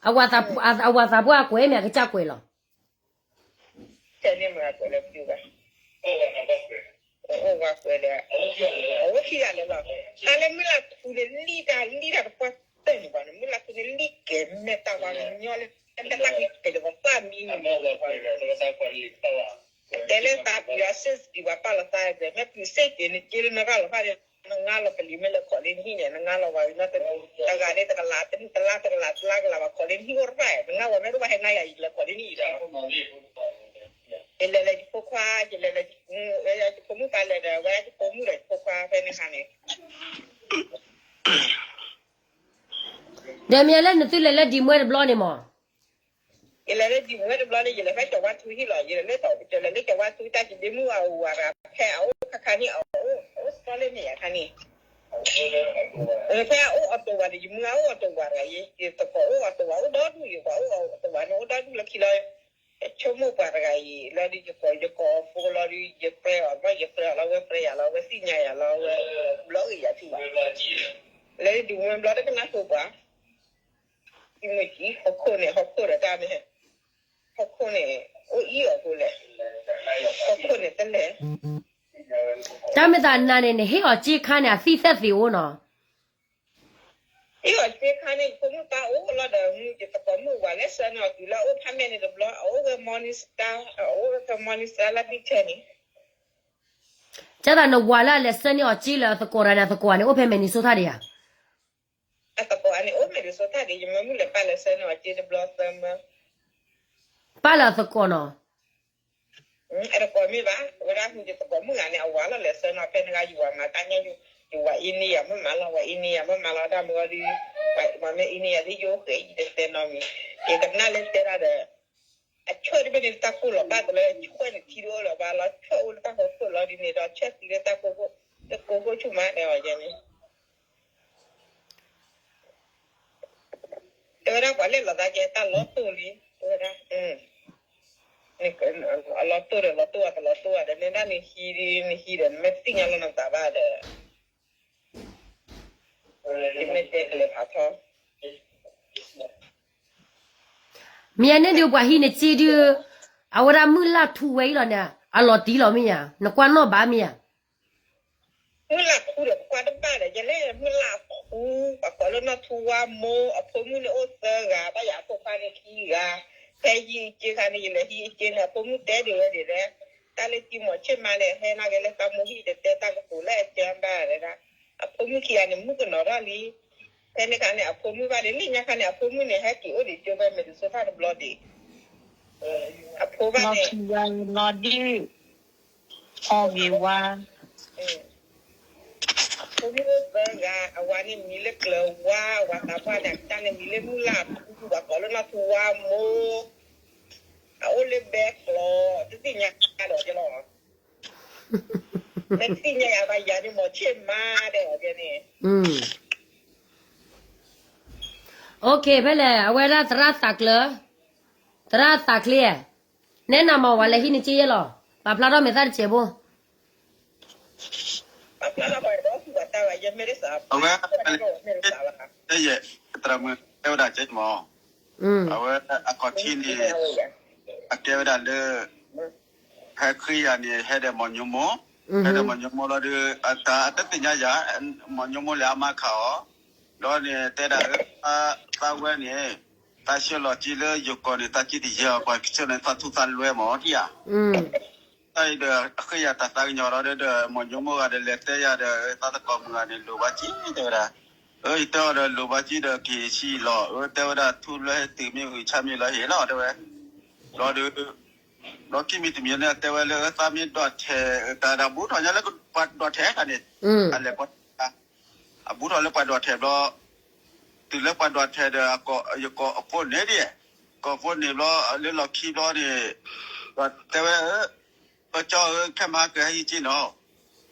အဝၤသးပှၢ်ကွဲးမ့ၢ် အကစၢ်ကွဲးလီၤ. ဆဲးန့ၣ်မ့ၢ်အကွဲးလၢပျုၤဘၣ်. အိၣ်ဝဲကွဲးဒီး အဝဲခံဂၤလၢာ်လီၤ. တၢ်လၢမုၢ်လၢ်ထူန့ၣ် လံၣ်တၢ်လံၣ်တၢ်တပှၢ်တၢၢ်န့ၣ်ဘၣ်န့ၣ် မုၢ်လၢ်ထူန့ၣ် လံၣ်ကဲၤမဲာ်တၢ်ဝဲညီလၢ တၢ်လၢကဲၤတကပၢ်မံၤန့ၣ် တဲလၢသးပျံၤအီၤစ့ၢ်ကီး ပှၤပာ်လီၤသးဒီး မ့ၢ်ပျံၤစ့ၢ်ကီးန့ၣ် က့လၢနဂၢ်လီၤဖးဒီး နငါလီၤပလံၤမ့ၢ်လဲၤခိးလၢနဟံၣ်န့ၣ် နငါလီၤဝဲ တဂၤန့ၣ် တကလး တလါ တကလး တလါ ကလး ပှၤခိးလၢနဟံၣ်အိၣ်ရၣ် နငါဝဲမ့ၢ်တဘၣ်ဟဲနါယၤ ယလဲၤခိးလၢနဟံၣ်ဒီး ယလဲၤလၢယဖိခွါ ယလဲၤလၢ ယဖိမုၣ်ပၢ်လဲၤဒီး ဝဲဒၣ်ယဖိမုၣ်ဒီးယဖိခွါဖဲန့ၣ်ခါန့ၣ် ဒီးမ့ၢ်လၢနသုလဲၤလၢဒံၣ်မွဲတဘျီန့ၣ်မး ယလဲၤလၢဒံၣ်မွဲတဘျီန့ၣ် ယလဲၤဖဲကၠီၤဝါထူဟံၣ်လီၤ. ယလဲၤလၢကၠီၤဝါထူတၢ်ကဒ့မုၣ်အဝၤရၤ ဖဲအအိၣ်ခါခါန့ၣ် အအိၣ်စ့ၢ်လၢန့ၣ်ယါခါန့ၣ် ဖဲအအိၣ်အီၤတဝၤန့ၣ် ယမုၢ်ဂၤအိၣ်အီၤတဝၤတဂၤအံၤ, ယသကိးအိၣ်အီၤတဝၤ အိၣ်ဒီဒူၣ်, ယပှၤအိၣ်အီၤတဝၤန့ၣ် အိၣ်ဒီဒူၣ်လၢခံလီၤ. ယဆိကမိၣ်ပှၤတဂၤအံၤ လၢဒ်ယကိးယကိးဖိလီၤဒီး ယပြၢအီၤ, ဘၣ်ယပြၢအီၤလီၤ အဝဲပြၢယၤလီၤ အဝဲသ့ၣ်ညါယၤလီၤ အဝဲဘျီဂ့ၤယၤထံၣ်ဘၣ်, လၢဒ်မ့ၢ်ဘျီတကနၣ်ဃိပှၤ မ့ၢ်ကံ ဟီၣ်ခိၣ်န့ၣ် ဟီၣ်ခိၣ်ဒီးတၢ်န့ၣ်, ဟီၣ်ခိၣ်န့ၣ် အိၣ်အံၤအီၤဖိလဲၣ်, ဟီၣ်ခိၣ်န့ၣ်တလဲၣ်. တၢ်မ့ၢ်သးနၤန့ၣ် နဟ့ၣ်အီၤစ့ခါန့ၣ် အသံၣ်သဲၣ်သ့ၣ်အိၣ်နီၤ. ဟ့ၣ်အီၤစ့ခါန့ၣ် ယဖိမုၣ်ပၢ်အိၣ်လီၤဒီး မုၢ်ယသကိးမုၣ်ဝၤလဲၤဆှၢန့ၢ်အီၤတုၤလၢအအိၣ်ဖးမဲာ်န့ၣ်တဘျီ အအိၣ်ဝဲ Morning Star, အအိၣ်ဝဲဖဲ Morning Star လၢဘံၣ်ထဲန့ၣ် ကဲသးနဝၤလၢအလဲၤဆှၢန့ၢ်အီၤစ့လၢအသကိးတဂၤန့ၣ် အသကိးန့ၣ် အိၣ်ဖဲ Minnesota ဒံးဧါ. အသကိးန့ၣ် အိၣ် Minnesota ဒံး ယမ့ၢ်မုၢ်လဲၤပၢ်လဲၤဆှၢန့ၢ်အီၤစ့တဘျီသၢမၢ ပၢ်လၢအသကိးနီၤ. အတကိးမ့ၢ်ဘၣ်, အဝဲဒၣ်မုၢ်ယသကိးမုၣ်ဂၤန့ၣ် အဝၤလီၤလဲၤဆှၢန့ၢ်အီၤဖဲန့ၣ်ဂၤ ယဝၤမၤတၢ်ညါ, ယဝၤအ့န့ယၤမ့ၢ်မၤလီၤ, ဝၤအ့န့ယၤမ့ၢ်မၤလီၤတၢ်မ့ၢ်ဂီၢ်ဒီး, ဝၤမ့ၢ်အ့န့ယၤသ့ၣ်ယိဃဲၤယတတဲနီတမံၤ, ယကနၣ်လၢတဲဒၣ်ဒီး အဆၢတဘ့ၣ်န့ၣ် တၢ်ကိၢ်လီၤဘၣ်တလၢ ဆှၢန့ၣ်ထံဒိၣ်လၢၤဘၣ်လီၤ ဆှၢအိၣ်လၢတၢ်ဟီၣ်ခိၣ်လီၤဒ်န့ၣ်ဒီး ဆှၢသံလၢတၢ်ကိၢ်ခိၣ်, လၢကိၢ်ခိၣ်ဆူၣ်မးတဲအီၤယဲန့ၣ် တဲဝဲဒၣ်ပှၤလဲၤလီၤသးကဲတၢ်လီၤတိၢ်လံ, တဲဝဲဒၣ်, အလီၤတိၢ်ဒီးလီၤတိၢ်ဝဲတလီၤတိၢ်ဝဲဒီး နဲဒၣ်နဟံးဒ်နဟံးဒီး နမ့ၢ်သ့ၣ်ညါလီၤနသးဘၣ်ဒီး ယမ့ၢ်တဲကလဲၤဖးထီ မ့ၢ်အန့ၣ်ဒုးပှၤဟံးန့ၢ်စ့ဒုး, အဝဲဒၣ်မုၢ်လၢ်ထူဝဲအံၤလီၤန့ၣ် အလီၤတံၢ်လီၤမ့ၢ်ဧါ, နကွၢ်နီၣ်ဘၣ်မ့ၢ်ဧါ. မုၢ်လၢ်ထူဒီးကွၢ်တဘၣ်ဒီး ယလဲၣ်မုၢ်လၢ်ထူ, ပှၤကိးလၢနီၢ်ထူဝါမိၢ် အဖိမုၣ်န့ၣ်အိၣ်သၢဂၤ ဘၣ်ယၤအဖိခွါန့ၣ်ခံဂၤ, ဖဲဟံးအစ့ခါန့ၣ် ယလဲၤဟံးအစ့န့ၣ် အဖိမုၣ်တဲဒ်ဝဲဒ်လဲၣ်, တၢ်လၢကံမိၤဆ့ၣ်မါလဲၣ် ဟဲနာ်က့ၤလၢသးမိၢ်ဟံၣ်တတဲတၢ်ကတိၤလၢအစၢဘၣ်ဒၣ် အဖိမုၣ်ခံဂၤန့ၣ် မုၣ်ကနီၤထီၣ်လံ. ဖဲန့ၣ်ခါန့ၣ် အဖိမုၣ်ဘၣ်န့ၣ် လၢညါခါန့ၣ် အဖိမုၣ်န့ၣ် ဟဲက့ၤအိၣ်ဒံးကၠိဖဲ Minnesota တဘျီဒံး, အဖိဘၣ်န့ၣ် လီၤဒံး, ဟီၣ်ဂ့ၤဝါ, ဖိမုၣ်အိၣ်သၢဂၤ, အဝၤန့ၣ်မံၤလၢကျၢၤဝါ, အဝၤသးပှၢ်န့ၣ် အကစၢ်န့ၣ်မံၤလၢမုၢ်လၢ်ထူ, ပှၤကိးလၢနီၢ်ထူဝါမိၢ်, အအိၣ်လၢဘဲကျိး, တသ့ၣ်ညါဒီးကလီၤ မ့ၢ်သ့ၣ်ညါယၤဘၣ်ယၤန့ၣ် မိၤဆ့ၣ်မါဒဲးအီၤန့ၣ်, OK ဖဲလဲၣ် အဝဲဒၣ်သရၣ်သးကျၢၤ, သရၣ်သးချ့, နဲနၤမၤဝဲလဲၤဟံးန့ၢ်စ့ယဲၢ်လီၤ, ပာ်ဖျါထီၣ်မဲာ်သၣ်တစဲးဖိ အဝဲ, တယဲၢ်, သရၣ်မုၣ်တဲဝဲဒၣ်ကဲမး, အဝဲအကီၢ်ထံန့ၣ်, အကဲဝဲဒၣ်လၢ ဟဲခ့ယၤန့ၣ် ဟဲဒီးမီၢ်ညိမိၢ်, ဟဲဒီးမီၢ်ညိမိၢ်လီၤဒီး အတၢ်တသ့ၣ်ညါယၤ, မီၢ်ညိမိၢ်လဲၤအမါခးအီၤ, ဒီးန့ၣ်တဲဒၣ်ဧၢ, သးဝဲန့ၣ်, သးဆှၢလီၤစ့လၢယိၤကီၢ်န့ၣ် သးစ့တယၢၤအပှၤကဆှၢန့ၣ် သးထူသးလွဲမး ထံၣ်ဧါ. တၢ်အံၤဒီး အဃ့ယၤတၢ်သးကညီၤလီၤဒီး မီၢ်ညိမိၢ်ဂၤဒီးလဲၤတဲယၤဒီး သးသကိးမုၣ်ဂၤန့ၣ် လိၣ်ဘၣ်စ့တဲဝဲဒၣ်, အၢ ယတဲအီၤဒီးလိၣ်ဘၣ်စ့ဒီးက့ၤဆံးလီၤ, အၢ တဲဝဲဒၣ်ထူလွဲဟဲတုၤမ့ၢ်ဂုာ်ဆါမ့ၢ်လီၤဟ့ၣ်လီၤတဲဝဲ, ဒီးဒီး ဒီးခံမံၤတမံၤန့ၣ် အတဲဝဲလၢသးမ့ၢ်ဒိးထဲး တၢ်ဒၣ်ဘူးထီၣ်ညါလၢပှၤဒိးထဲးတၢ်န့ၣ်, အလဲၤပှၤ အဘူးထီၣ်လၢပှၤဒိးထဲးဘျီ, တုၤလၢပှၤဒိးထဲးဒီး ယကိးအဖိန့ၣ်ဒ်, ကိးဖိန့ၣ်ဘျီ လၢလီၢ်ခံဘျီန့ၣ်, ဒီးတဲဝဲ, ပကၠီဧၢ ခဲမဟါကဟဲဟံးက့နီၤ,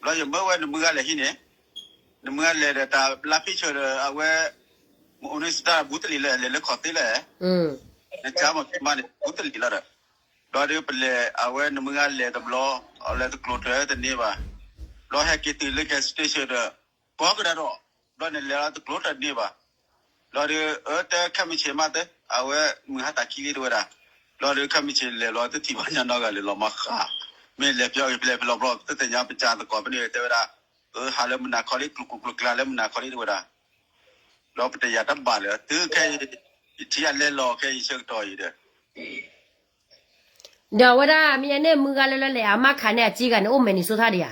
ဘျီယမၢဝဲနမုၢ်ဂၤလဲၤဟံးန့ၣ်, နမုၢ်ဂၤလဲၤဒီးတၢ်လါဖံးဆၢဒီးအဝဲ, မအိၣ်န့ၣ်စတၢ်ဘူးတလံၤလၢလဲၤလၢခီၣ်သ့လဲၣ်, နကၢမၤကမါန့ၣ် ဘူးတလံၤလီၤဒီး, ဘျီဒီးပလဲၤအဝဲနမုၢ်ဂၤလဲၤတဘျီ, အလဲၤတကျိၤတၢ်တန့ၢ်ဘၣ်, ဘျီဟဲက့ၤတုၤလၢ gas station ဒီး, ကိးကဒါဒီး, ဘျီန့ၣ်လဲၤလီၤတကျိၤတၢ်တန့ၢ်ဘၣ်, ဘျီဒီး အၢ တဲခဲမုၢ်ဆ့ၣ်မးတဲ, အဝဲမုၢ်ဟါတၢ်ခံလံတဲဝဲဒၣ်, ဘျီဒီးခဲမုၢ်ဆ့ၣ်လဲၤဘျီတထံၣ်ဘၣ်ညါနီတဂၤလဲၤလီၤမၤဃး, မ့ၢ်လဲၤပျီက့ၤဖဲလဲၣ်ဖဲလဲၣ်ဘျီ တသ့ၣ်ညါပစၢ်သကိးဖဲန့ၣ်တဲဝဲဒၣ်, အၢ ဟးလၢမုၢ်နၤခီလံ ကျိၤကျိၤကျါလၢမုၢ်နၤခီလံတဲဝဲဒၣ်, ဒီးပတယၤတဘၣ်လၢၤ တုၤခဲအံၤ, ယထံၣ်အလဲၤလီၤခဲအံၤဆၢကတီၢ်အံၤဒီး ဒီးအဝဲဒၣ်မ့ၢ်န့ၣ် မုၢ်ဂၤလၢလၢလဲၣ် အမါခးန့ၣ် အစ့ဂၤန့ၣ် အိၣ် Minnesota ဒံးဧါ.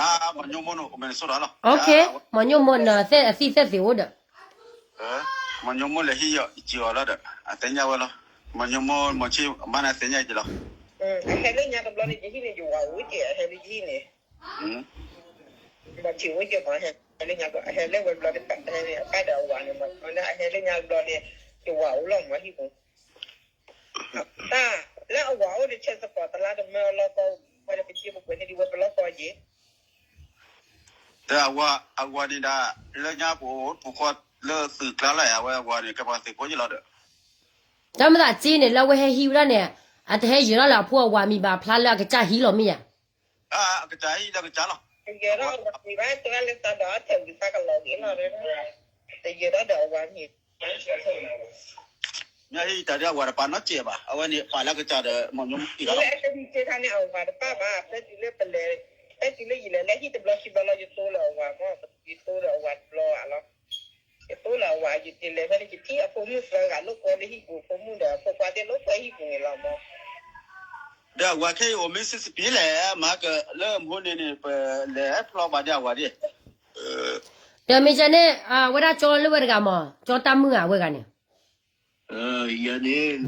မီၢ်ညိမိၢ်န့ၣ် အိၣ် Minnesota လီၤ. မီၢ်ညိမိၢ်န့ၣ် အသံၣ်သဲၣ်သ့ၣ်အိၣ်ဒီး, မီၢ်ညိမိၢ်လဲၤဟံးယီၤအစ့အီၤလီၤဒီး အသ့ၣ်ညါဝဲလီၤ. မီၢ်ညိမိၢ် မီၢ်ဆ့ၣ်မါန့ၣ် အသ့ၣ်ညါက့ၤလီၤ. အဟဲလၢညါတဘျီန့ၣ် ယဟံၣ်န့ၣ် ယဝၤအိၣ်က့ၤ အဟဲလၢယဟံၣ်န့ၣ် မီၢ်ဆ့ၣ်အိၣ်က့ၤမး ဟဲလၢညါ အဟဲလၢဝဲဘျီန့ၣ် အဟဲလၢညါတဘျီန့ၣ် ယဝၤအိၣ်လီၤမးဟံၣ်ပူၤ တၢ်လၢအဝၤအိၣ်ဒီး ဆဲးသကိးတလါတမၢအလီၢ်ကီၢ် ဝဲဒီးပစ့ပကွဲးန့ၢ်ဒံးဝဲပလီၢ်ကီၢ်က့ၤ ဒီးအဝၤန့ၣ်ဒၣ် လၢညါပအိၣ်ပူၤဃီလၢသုးကျါလၢအဝဲအဝၤန့ၣ် ကဲပှၤသုးဖိယ့ၢ်လီၤဒီး တၢ်မၤသးစ့န့ၣ် လၢအဝဲဟဲဟံးဝဲဒၣ်န့ၣ် အတဟဲယၢၤထီၣ်လၢအဖိအဝၤမံၤဘၣ်ဖျါလၢအကစၢ်ဟံးလီၤမ့ၢ်ဧါ. အကစၢ်ဟံးလၢကစၢ်လီၤ. တယၢၤထီၣ်ဒီးဝၤမံၤဘၣ် တဂၤလၢသးဒီးအထၢၣ်ဝံၤသးကလီၤက့ၤလီၤ, တယၢၤထီၣ်ဒီးအဝၤမံၤ မ့ၢ်ဟံးတၢ်ဒီးအဝၤတပာ်နီတစဲးဘၣ်, အဝဲန့ၣ်ပာ်လၢကစၢ်ဒီးမ့ၢ်မ့ၢ်မ့ၢ်လီၤ. လၢအကမံၤစ့ခါန့ၣ် အဝၤတပာ်ဘၣ်, ဖဲတုၤလၢပလဲၤ, ဖဲတုၤလၢယလဲၤလၢဟံၣ်တဘျီခံဘျီလီၤ ယသိလၢအဝၤမ့ၢ်, ယသိလၢအဝၤတဘျီဘၣ်လီၤ. ယသိလၢအဝၤ ယတလဲၤဖဲန့ၣ် ယထံၣ်အဖိမုၣ်သၢဂၤလိာ်ကွဲလၢဟံၣ်ပူၤ, ဖိမုၣ်ဒီးဖိခွါသ့ၣ်လိာ်ကွဲဟံၣ်ပူၤန့ၣ်လီၤမ့ၢ်. ဒီးအဝၤခဲအံၤအိၣ်မ့ၢ်စံးစပံးလဲၣ်, မၤကလၢမဟိန့ၣ်န့ၣ် ပလဲၤဖျီဘၣ်ဒီးအဝၤဒၣ်. ဒီးမ့ၢ်ကန့ၣ် အဝဲဒၣ်ကၠီလၢဝဲတဂၤမ့ၢ် ကၠီတၢ်မုၢ်ဧါဝဲဂၤန့ၣ် ယၤန့ၣ်,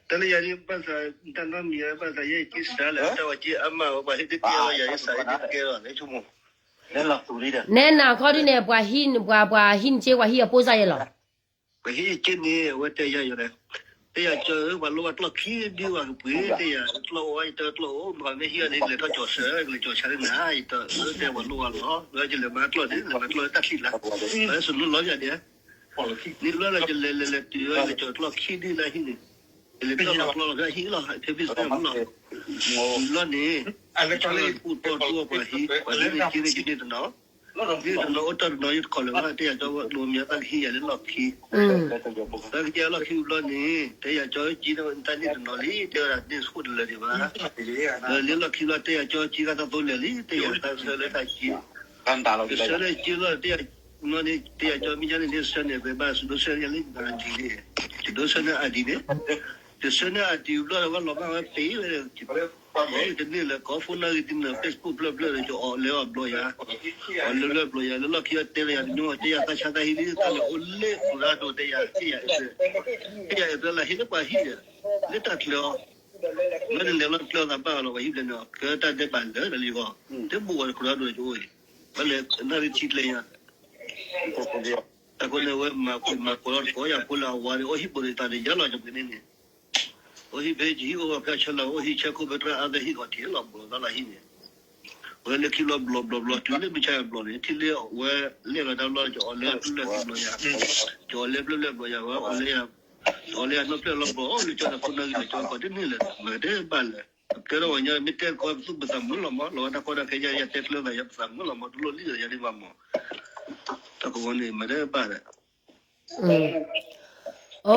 တၢ်လၢယၤန့ၣ် ဘၣ်သး တၢ်နီတမံၤဘၣ်သး ယဲယက့ၤစံးလၢ တၢ်ဝဲက့ၤအါမးဝဲ ပှၤဟ့ၣ်တကဲအီၤ ယၤယစးယတကဲလီၤ လဲဆိကမိၣ်, နဲနၤခီဒုန့ၣ် ပှၤဟံး ပှၤဟံးနက့ ပှၤဟံးအပိၢ်စၢ်ယဲလီၤ. ပှၤဟံးယက့န့ၣ် အဝဲတဲယၤယၤလဲၣ်, တဲယၤကၠီဧၢ ပှၤလိၣ်ဘၣ်ကျီၢ်ခံဒုဝဲကပှ့ၤ တဲယၤကျီၢ်အိၣ် ယတဲကျီၢ်အိၣ် မ့ၢ်မ့ၢ်ဟံးအီၤန့ၣ် ကလဲၤထီၣ်ကၠီၤဆၢ ကလဲၤကၠီၤဆၢန့ၣ်နၤ ယတဲတဲပှၤလိၣ်ဘၣ်လီၤ လၢယလဲၤမၤကျီၢ်န့ၣ် လဲၤမၤကျီၢ်လၢတၢ်ချံလၢ်, ပှၤလၢစနိလီၤယၤန့ၣ် န့ၣ်ဘျီလၢယလဲၤလဲၤလဲၤတုၤဝဲ လဲၤကၠီၤကျီၢ်ခံဒုလၢဟံၣ်န့ၣ်, ယလဲၤကၠီၤကျီၢ်လီၤဖဲဟံၣ်လီၤ ဖဲဘံၣ်စၢၤမုၢ်လီၤ, ဘျီန့ၣ်, ကၠီလၢယပူၤတီၤတူၢ်အပှၤဟံး ပှၤလၢန့ၣ်က့န့ၣ်က့န့ၣ်တနီၤ, န့ၣ်တနီၤအိၣ်တၢ်တနီၤယတခီလၢၤဘၣ် တဲယၤကၠီဝဲလိၤမ့ၢ်သးကဟံးယၤလၢလီၢ်ခံ, သးကဟံးယၤလီၢ်ခံဘျီန့ၣ် တဲယၤကၠီက့န့ၣ်တၢ်န့ၣ်တနီၤလံ တဲဝဲဒၣ်န့ၣ်ဆူၣ်တလၢာ်ဒံးဘၣ်, လၢလီၢ်ခံဘျီတဲယၤကၠီက့ဂၤတၢ်သိလၢာ်လံ တဲယၤတၢ်ဆၢလၢတၢ်က့ ကဆၢလၢက့လီၤ တဲယၤ, န့ၣ် တဲယၤကၠီမ့ၢ်ညါန့ၣ် န့ၣ်ဆၢန့ၣ် ပဘၣ်စဒိးဆၢန့ၢ်လၢယတၢ်အဒံးန့ၣ်, ယဒိးဆၢန့ၢ်အဒံးန့ၣ်, ယဆၢန့ၢ်အဒံးဘျီဒီး ဝဲလီၤဘၣ်ဝဲပ့ၤဝဲ, တန့ၢ်လၢကီၢ်ဖိနီၣ်ဂံၢ်တန့ၢ် Facebook ဖျၢၣ်ဖျၢၣ်ဒီး ယအီၣ်လဲအီၣ်ဘျီယၤ, အီၣ်လဲဘျီယၤ လၢလီၢ်ခံအီၤတဲလၢယၤတညီ တဲယၤသးဆါသးဟံးလံ တၢ်လၢအိၣ်လၢ Colorado တဲယၤ တဲယၤအဲၣ်, တဲယၤအဲၣ်ဘျီလၢဟ့ၣ်လၢပှၤဟံၣ်ဒီး, လၢတၢ်ချၢအီၤ လၢနလဲၤလီၤတကျၢၤသးဘၣ်လီၤ ပှၤဟံၣ်ဘျဲၣ်န့ၣ် ကတၢ်ဒဲးဘးလၢာ်လၢယဂီၢ်, တဘိးဝဲ Colorado ယအိၣ်အံၤ, ဘၣ်လဲၣ်နၣ်ရံၣ်ထံကျဲယၤ, အဃိန့ၣ်ဝဲမၤကိးလီၤတကိးယၤဖိလၢအဝၤန့ၣ် အိၣ်ဟံၣ်ဘိးန့ၣ်တၢ်န့ၣ် ယါလီၤယပှ့ၤန့ၣ်န့ၣ်, အိၣ်ဟံၣ်ဖဲယဟံၣ်အိၣ်ဝဲဖဲဆၢလီၤ အိၣ်ဟံၣ်ဆၢခိၣ်ဖဲတရၣ်အါဖဲဟံၣ်ဂီၤထံးလီၤဘိးသးလီၤဟံၣ်န့ၣ်, ဝဲလၢခံဘျီဘျီဘျီဘျီ တုၤလၢမုၢ်ဆါဘျီန့ၣ် ထံၣ်လၢဝဲလဲၣ်လီၤတၢ်ဘျီ ယအီၣ်လဲဖျၢၣ်ဖျၢၣ်ဘျီယၤ, ယအီၣ်လဲဖျၢၣ်ဖျၢၣ်ဘျီယၤ ဝဲအီၣ်လဲ အီၣ်လဲအနီၢ်ဖျၢၣ်လီၤဘျီ လၢကၠီန့ၣ်ခိၣ်နၢ်ဂ့ၤလၢကၠီကီးတန့ၢ်လၢၤ မၤတဘၣ်လၢၤ, ကဲထီၣ်ဝဲညါ မ့ၢ်တဲကီးပသူၣ်ပသးမုာ်လီၤမး လီၤဝဲတၢ်ကီတၢ်ခဲယါ ယတဲကျၢၤသးယပသးမုာ်လီၤမး တလိၣ်လံလၢၤယၤဒံးဘၣ်မး, တၢ်ကဝီၤန့ၣ် မၤတဘၣ်လၢၤ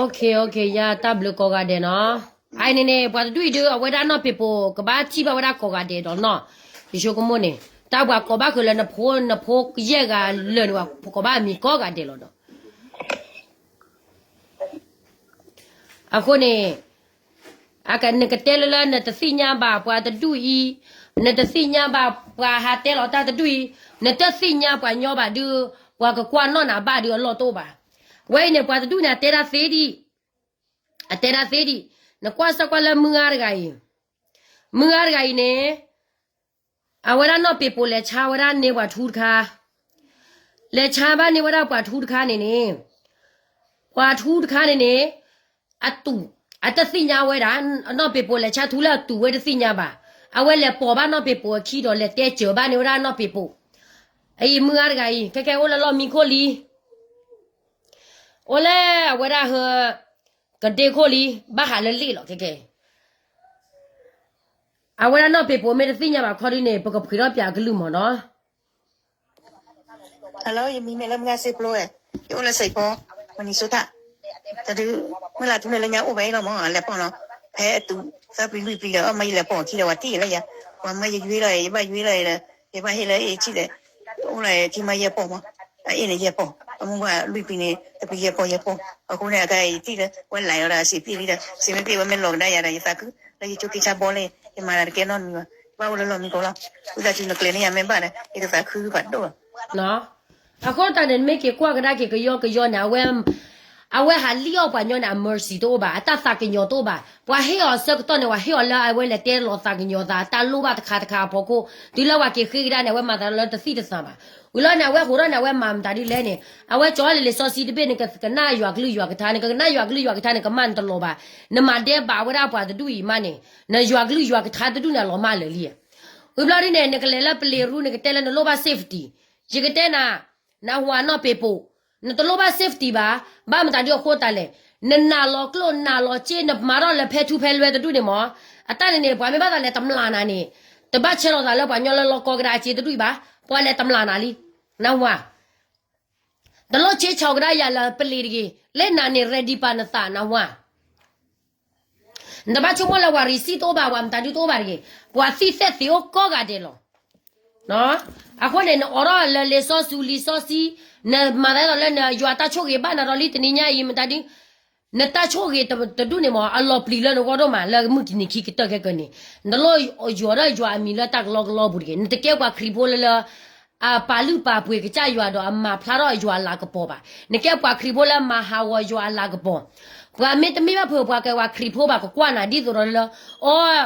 OK OK ယတၢ်ဘျုးကိးဂၤဒဲးနီၤ, အအံၤန့ၣ်န့ၣ် ပှၤတဒူၣ်အံၤဒုး အဝဲဒၣ်နီၢ်ပ့ၤပိာ် ကဘၣ်ထံၣ်ဘၣ်ဝဲဒၣ်ကိးဂၤဒဲးဒီးနီၤ, ယဆိကမိၣ်န့ၣ် တၢ်ပှၤကိးဘၣ်ဃုာ်လၢ နဖိယဲၢ်ဂၤလၢာ်န့ၣ် ပှၤကိးဘၣ်အမံၤကိးဂၤဒဲးလီၤဒီး အဃိန့ၣ် နကတဲလၢလၢနတသ့ၣ်ညါဘၣ်ပှၤတဒူၣ်အံၤ, နတသ့ၣ်ညါဘၣ်ပှၤဟးတဲလီၤတၢ်တဒူၣ်အံၤ, နတသ့ၣ်ညါပှၤညီဘၣ်ဒုး, ပှၤကကွၢ်နီၣ်နၤဘၣ်ဒုးအလီၢ်တအိၣ်ဘၣ်. ဝဲအံၤန့ၣ် ပှၤတဒူၣ်န့ၣ် အတဲဒၣ်သ့ဒံး, အတဲဒၣ်သ့ဒံး, နကွၢ်စၢ်ကွၢ်လၢမုၢ်ဂၤတဂၤအံၤ, မုၢ်ဂၤတဂၤအံၤန့ၣ် အဝဲဒၣ်နီၢ်ပ့ၤပိာ်လဲၤဆါဝဲဒၣ်န့ၢ်ပှၤထူတခါ, လဲၤဆါဘၣ်န့ၢ်ဝဲဒၣ်ပှၤထူတခါန့ၣ်န့ၣ်, ပှၤထူတခါန့ၣ်န့ၣ်, အတူၢ်, အတသ့ၣ်ညါဝဲဒၣ်, နီၢ်ပ့ၤပိာ်လဲၤဆါထူလၢအတူၢ်ဝဲတသ့ၣ်ညါဘၣ်. အဝဲလဲၤပိာ်ဘၣ်နီၢ်ပ့ၤပိာ်အခံဒီးလဲၤတဲစၢၤဘၣ်န့ၢ်ဝဲဒၣ်နီၢ်ပ့ၤပိာ်, အအံၤမုၢ်ဂၤတဂၤအံၤ ခဲကဲအိၣ်လၢလီၢ်မံခိၣ်လံ အိၣ်လၢအဝဲဒၣ်ဟၢ, ကဒ့ခိၣ်လံ, ဘၣ်ဟးလၢလ့ၣ်လီၤခဲကဲ. အဝဲဒၣ်နီၢ်ပ့ၤပိာ်မ့ၢ်တသ့ၣ်ညါဘၣ်ခီဒုန့ၣ် ပကဖှ့ၤထီၣ်ပၠးအကလုၢ်မၢ်နီၤ. Hello ယမံၤမ့ၢ်လၢမုၢ်ဂၤစ့ဖျိဝဲ, ယအိၣ်လၢ Saint Paul, Minnesota. တၢ်ဒုး, မုၢ်လၢ်ထူန့ၣ်လၢညါအိၣ်ဝဲအံၤလီၤမၢ် အလဲၤပိာ်လီၤ. ဖဲအတူၢ်သၢပျံၤလွံၢ်ပျံၤဒီး အမ့ၢ်ယလဲၤပိာ်ခံဒီး ပှၤတံၢ်လၢယၤ, ပှၤမၢယယွ့လီၤ ယဘၣ်ယွ့လီၤဒီး, ယဘၣ်ဟ့ၣ်လၢအ့ၣ်ထံၣ်ဒီး, အိၣ်လီၤခံမ့ၢ်ယဲၢ်ပိာ်မၢ်, အအ့ၣ်န့ၣ်ယဲၢ်ပိာ်, အမုၢ်ပှၢ်လွံၢ်ပျံၤန့ၣ် တပျံၤယဲၢ်ပိာ်ယဲၢ်ပိာ်, အဃိန့ၣ် အကါအံၤယတံၢ်လၢ ဝဲလဲၤအီၤဒီးအစံးပျံၤလံဒီး စံးမ့ၢ်ပျံၤဝဲမ့ၢ်လီၤကဒါယၤဒီး ယသးခု, လၢယကၠိက့ဆါဘီလၢ ယမၤတၢ်တကဲနီတမံၤဘၣ်, ယဘၣ်အိၣ်လၢလီၢ်မံကိးလီၤ, ဝံသးစူၤနကျဲၤန့ၢ်ယၤမ့ၢ်ဘၣ်ဒီး ယကသးခုကဖးဒိၣ်လီၤ. အဃိတၢ်န့ၣ် မ့ၢ်က့ၤကွၢ်ကဒါက့ၤကယီကယီန့ၣ် အဝဲဟးလံၣ်အီၣ်ပှၤညီန့ၣ် အ mercy တအိၣ်ဘၣ်, အတၢ်သးကညီၤတအိၣ်ဘၣ်, ပှၤဟ့ၣ်အီၤဆၢကတီၢ်န့ၣ် ပှၤဟ့ၣ်အီၤလၢအဝဲလဲၤတဲလီၤသးကညီၤသး တၢ်လိၣ်ဘၣ်တခါတခါအဖီခိၣ်, တုၤလၢပှၤက့ၤဃ့ကဒါန့ၣ် အဝဲမၤသးလၢတသံၣ်တသၣ်ဘၣ်. ဝံၤလီၤန့ၣ် အဝဲဟးထီၣ်န့ၣ် အဝဲမၤမတၤဒ်လဲၣ်န့ၣ် အဝဲကၠီလံာ်စီဆှံတဘ့ၣ်န့ၣ် ကကနၣ်ယွၤကလုၢ်ယွၤကထါန့ၣ်, ကနၣ်ယွၤကလုၢ်ယွၤကထါန့ၣ် ကမၣ်နတလီၤဘၣ်, နမၤဒဲးဘးဝဲဒၣ်ပှၤတဒူၣ်အံၤမးန့ၣ်, နယွၤကလုၢ်ယွၤကထါတဒူၣ်န့ၣ် အလီၤမၢ်လၢာ်လံ. ဝံၤဘျီဒ်န့ၣ် နကလဲၤလၢပလံၤရူ နကတဲလၢနလိၣ်ဘၣ် safety ယကတဲနၤ, နၢ်ဟူဧါနီၢ်ပ့ၤပိာ်, နတလိၣ်ဘၣ် safety ဘၣ်, ဘၣ်မတၤဒုအဃိသတးလဲၣ်, နနာ်လီၤကျိၣ်နာ်လီၤစ့ နမၤထီၣ်လၢဖဲထူဖဲလွဲတဒူၣ်န့ၣ်မး, အတၢ်န့ၣ်န့ၣ် ပှၤမ့ၢ်ဘၣ်သးလဲၤတမျၢ်နၤန့ၣ်, တဘၣ်ဆၢလီၤသးလၢပှၤကညီလၢလီၢ်ကီကဒါအစ့တဒူၣ်အံၤဘၣ်, ပှၤလဲၤတမျၢ်နၤလံ, နၢ်ဟူဧါ တလိၣ်ဆ့ဆီကဒါယၤလၢပလံၤတဂ့ၤ, လၢနၤန့ၣ် ready ပာ်နသး နၢ်ဟူဧါ. နတဘၣ်ဆိကမိၣ်လၢပှၤ receipt တအိၣ်ဘၣ်, ပှၤမတၤဒုတအိၣ်ဘၣ်တဂ့ၤ, ပှၤသံသ့ၣ်သ့ၣ်အိၣ်ကိးဂၤဒဲးလီၤ. အဃိန့ၣ် နအိးထီၣ်လၢလံာ်စီဆှံလံာ်စီဆှံ, နမၤသးဒ်သိးလၢနယွၤတၢ်ဆိၣ်ဂ့ၤဘၣ်နၤဒီးလံတနံၤညါအံၤ မတၤဒု နတၢ်ဆိၣ်ဂ့ၤတဒူၣ်န့ၣ်မး အလီၤပျံၤလၢနဂီၢ်ဒိၣ်မး လၢမုၢ်တနံၤခံကတၢၢ်ခဲကၢန့ၣ်, နလိၣ်ယွၤဒီးယွၤအမံၤလၢတၢ်ကလီကလီပူၤတဂ့ၤ, နတကဲပှၤခရံာ်ဖိလၢလၢ အပာ်လုၢ်ပာ်ပှ့ၤကစၢ်ယွၤဒီးအမၤဖျါထီၣ်ယွၤအလၤကပီၤဘၣ်. နကဲပှၤခရံာ်ဖိလၢမၤဟးဂီၤယွၤအလၤကပီၤ, ပှၤမ့တမ့ၢ်ဘၣ်ဖုး ပှၤကဲပှၤခရံာ်ဖိဘၣ်ကကွၢ်နၤဒ်သိးဒီးလၢ အီ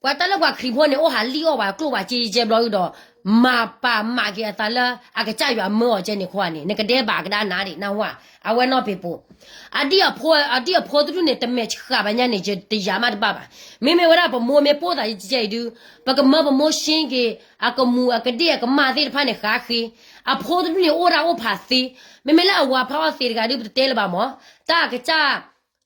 ပှၤတၢ်လၢပှၤခရံာ်ဖိန့ၣ် အိၣ်ဟးလံၣ်အီၣ်ပှၤကျိၣ်ပှၤစ့ယကဲဘျီဒုဒီး မၤပာ်မးက့ၤအသးလၢအကစၢ်ယွၤမၢအီၤကဲန့ၣ်ခီန့ၣ် နကဒဲးဘးကဒါနၤဒံး နၢ်ဟူဧါ, အဝဲနီၢ်ပ့ၤပိာ်, အဒံၣ်အဖိ, အဒံၣ်အဖိတဒူၣ်န့ၣ် တမဲာ်ဆှးဘၣ်ညါန့ၣ် ယတယာ်မးတဘၣ်ဘၣ်. မ့မ့ၢ်ဝဲဒၣ်ပမိၢ်မ့ၢ်ပိၢ်သးယကဲအံၤဒု, ပကမၢပမိၢ်ရှ့က့ၤ, အကမူၤအကဒ့ၣ်အကမၢ်သ့ၣ်တဖၣ်န့ၣ် ဃါဃ့, အဖိတဒူၣ်န့ၣ်အိၣ်ဒၣ်အိၣ်ဖးသ့, မ့မ့ၢ်လၢအဝၤဖးအီၣ်သ့တဂၤဒု ပတတဲလၢၤဘၣ်မး, တၢ်အကစၢ်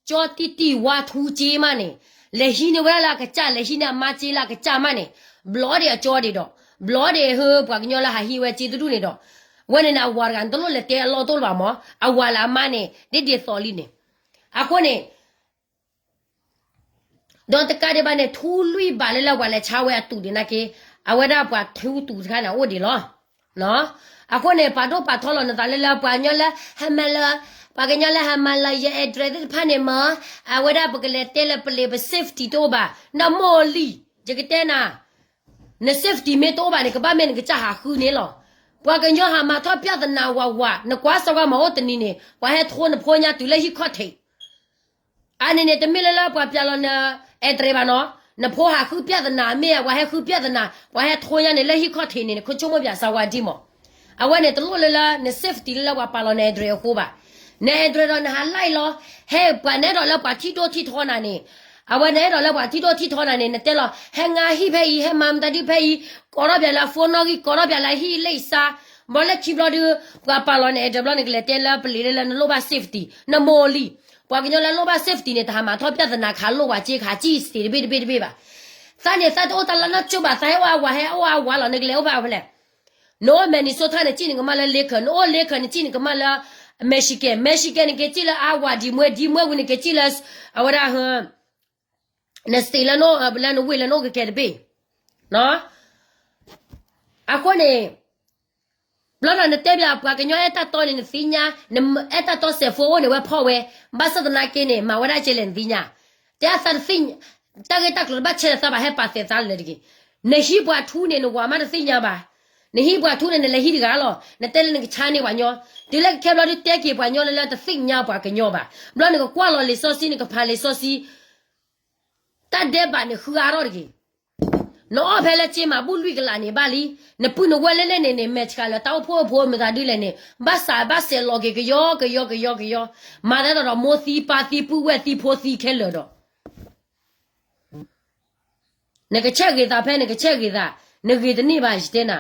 ကၠီတံၢ်တံၢ်ဝါထူစ့မးန့ၣ်, လဲၤဟံးန့ၢ်ဝဲဒၣ်လၢအကစၢ် လဲၤဟံးန့ၢ်အမါစ့လၢအကစၢ်မးန့ၣ်, ဘျီဒံးအကၠီဒံးဒီး, ဘျီဒံးဟၢပှၤကညီလၢဟးဟံးဝဲစ့တဒူၣ်န့ၣ်ဒီး, ဝဲန့ၣ်န့ၣ် အဝၤတဂၤ နတလိၣ်လဲၤတဲအလီၢ်တအိၣ်လၢၤဘၣ်မး, အဝၤလၢအမါန့ၣ် ဒ်ဒ်သိးလံန့ၣ်, အဃိန့ၣ် ဒီးတကးဒံးဘၣ်န့ၣ် ထူလွံၢ်ဘးလၢလၢပှၤလဲၤဆါဝဲအတူးဒံးနာ်က့, အဝဲဒၣ်ပှၤထူတူးတခါန့ၣ် အိၣ်ဒံးလီၤ. အဃိန့ၣ် ပာ်ဒိၣ်ပာ်ထီလီၤနသးလၢလၢပှၤကညီလၢဟဲမၤလၢ, ပှၤကညီလၢဟဲမၤလၢယ address သ့ၣ်တဖၣ်န့ၣ်မး, အဝဲဒၣ်ပကလဲၤတဲလၢပလံၤပ safety တအိၣ်ဘၣ်, နမိၢ်လံ, ယကတဲနၤ, န safety မ့ၢ်တအိၣ်ဘၣ်န့ၣ် ကဘၣ်မ့ၢ်နကစၢ်ဟးဃုန့ၣ်လီၤ. ပှၤကညီဟးမၤထီၣ်ပြဿနာဝးဝး, နကွၢ်စီကွၢ်မၤအိၣ်တနံၤန့ၣ် ပှၤဟဲထိနဖိညါတုၤလၢဟံၣ်ခီၣ်ထံး အန့ၣ်န့ၣ် တမ့ၢ်လၢလၢပှၤပျၢ်လီၤန address ဘၣ်နီၤ, နဖိဟးဃုပြဿနာမ့ၢ် ပှၤဟဲဃုပြဿနာ ပှၤဟဲထိညါန့ၣ် လၢဟံၣ်ခီၣ်ထံးန့ၣ် နကဆိကမိၣ်ပၠးစၢၤဝဲဒ်မး, အဝဲန့ၣ်တလိၣ်လၢလၢန safety လၢလၢပှၤပာ်လီၤန address အဃိဘၣ်, န address ဒီးနဟး like လီၤ, ဟဲပှၤနအဲၣ်ဒိးလၢပှၤထံၣ်ဒိၣ်ထံၣ်ထီနၤန့ၣ်, အဝဲနအဲၣ်ဒိးလၢပှၤထံၣ်ဒိၣ်ထံၣ်ထီနၤန့ၣ် နတဲလီၤ ဟဲငါဟံၣ်ဖဲအံၤ ဟဲမၤမတၤဒုဖဲအံၤ, ကိးထီၣ်ပၠးလၢအ phone နီၣ်ဂံၢ် ကိးထီၣ်ပၠးလၢအဟံၣ်လၢအံၤစါ ဘျီလၢခံဘျီဒု ပှၤပာ်လီၤန address ဘျီ နကလဲၤတဲလၢပလံၤလၢလၢနလိၣ်ဘၣ် safety, နမိၢ်လံ, ပှၤကညီလၢလိၣ်ဘၣ် safety န့ၣ် တဟးမၤထီၣ်ပြဿနာခးလိၣ်ဝဲစ့ခးစံၣ်စ့တဘ့ၣ်တဘ့ၣ်တဘ့ၣ်ဘၣ်. သးန့ၣ်သးတအိၣ်တၢ်လၢနီၢ်ကၠိဘၣ်, သးဟဲအိၣ်အဝၤ ဟဲအိၣ်အဝၤလီၤ, နကလဲၤအိၣ်ဖဲအဖဲလဲၣ်. နအိၣ် Minnesota နစံၣ်နကမၣ်လၢ Lincoln, နအိၣ် Lincoln နစံၣ်နကမၣ်လၢ Michigan, Michigan နက့ၤစံၣ်လၢအဝၤဒံးမွဲ ဒံးမွဲဝံၤနက့ၤစံၣ်လၢ အဝဲဒၣ် န state လၢနအိၣ်လၢနဝ့ၢ်လၢနအိၣ်ကကဲတဘ့ၣ် အဃိန့ၣ် ဘျီဒီးနတဲဘၣ်ပှၤကညီအဲၣ်တၢ်တီန့ၣ် နသ့ၣ်ညါ, နအဲၣ်တၢ်တီ cell phone အိၣ်န့ၣ် ဝဲဖီၣ်ဝဲ, ဘၣ်ဆၣ်သနာ်က့န့ၣ် မၤဝဲဒၣ်ကဲလဲၣ်နသ့ၣ်ညါ, တဲအသးတသ့ၣ်ညါ, တၢ်ဂ့ၢ်တၢ်ကျိၤတဘၣ်ဆဲးလၢသးဘၣ် ဟဲပာ်သဲးသးလၢတဂ့ၤ. နဟံးပှၤထူန့ၣ် နဝၤမးတသ့ၣ်ညါဘၣ်, နဟံးပှၤထူန့ၣ် နလဲၤဟံးတဂၤလီၤ, နတဲလၢနကဆါန့ၢ်ပှၤကညီ, တုၤလၢကခဲဘျီဒုတဲက့ၤပှၤကညီလၢလၢတသ့ၣ်ညါပှၤကညီဘၣ်, ဘျီနကကွၢ်လီၤလံာ်စီဆှံ နကဖးလံာ်စီဆှံ တၢ်ဒဲးဘးန့ၣ်ဃုအါထီၣ်တဂ့ၤ. နအီၣ်ဖဲလၢက့မၤဘူၣ်လွံၢ်ကလးန့ၣ်ဘၣ်လံ, နပုၢ်နဝဲၢ်လၢလဲၣ်န့ၣ်န့ၣ် မဲာ်ဆှးလၢတၢ်အိၣ်ဖှိၣ်ဖိမတၤဒုလဲၣ်န့ၣ် ဘၣ်ဆၣ်ဘၣ်ဆဲးလီၤက့ၤကယီကယီကယီကယီ, မၤသးဒ်သိးဒီးမိၢ်သံပၢ်သံပုၢ်ဝဲၢ်သံဖိသံခဲလၢာ်ဒီး နကဆဲးဂ့ၤသးဖဲနကဆဲးဂ့ၤသး, နဂ့ၤတန့ၢ်ဘၣ်ယတဲနၤ,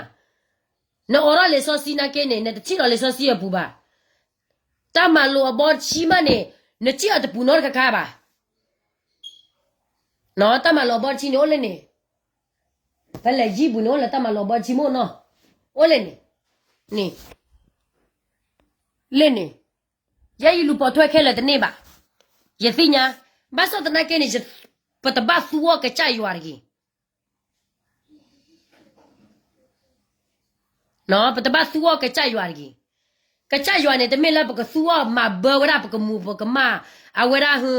နအိးထီၣ်လံာ်စီဆှံနာ်က့န့ၣ် နတထံၣ်လီၤလံာ်စီဆှံအပူၤဘၣ်. တၢ်မၤလိာ်အဘီတဆံမးန့ၣ် နစံၣ်အီၤတပူၤနီတခါခါဘၣ်. တၢ်မၤလိာ်အဘီတဆံန့ၣ်အိၣ်လၢန့ၣ်, ဖဲလဲၣ်ယံၢ်ပူၤန့ၣ် အိၣ်လၢတၢ်မၤလိာ်အဘီတဆံမ့ၢ်နီၤ, အိၣ်လၢန့ၣ်, န့ၣ်, လၢန့ၣ်, ယဲယလူၤပိာ်ထွဲခဲလၢာ်တန့ၢ်ဘၣ်. ယသ့ၣ်ညါ, ဘၣ်ဆၣ်သနာ်က့န့ၣ် ပတဘၣ်သူအီၤကစၢ်ယွၤတဂ့ၤ. ပတဘၣ်သူအီၤကစၢ်ယွၤတဂ့ၤ. ကစၢ်ယွၤန့ၣ် တမ့ၢ်လၢပကသူအီၤမၤဘၢဝဲဒၣ် ပကမူၤပကမၣ်, အဝဲဒၣ်ဟ,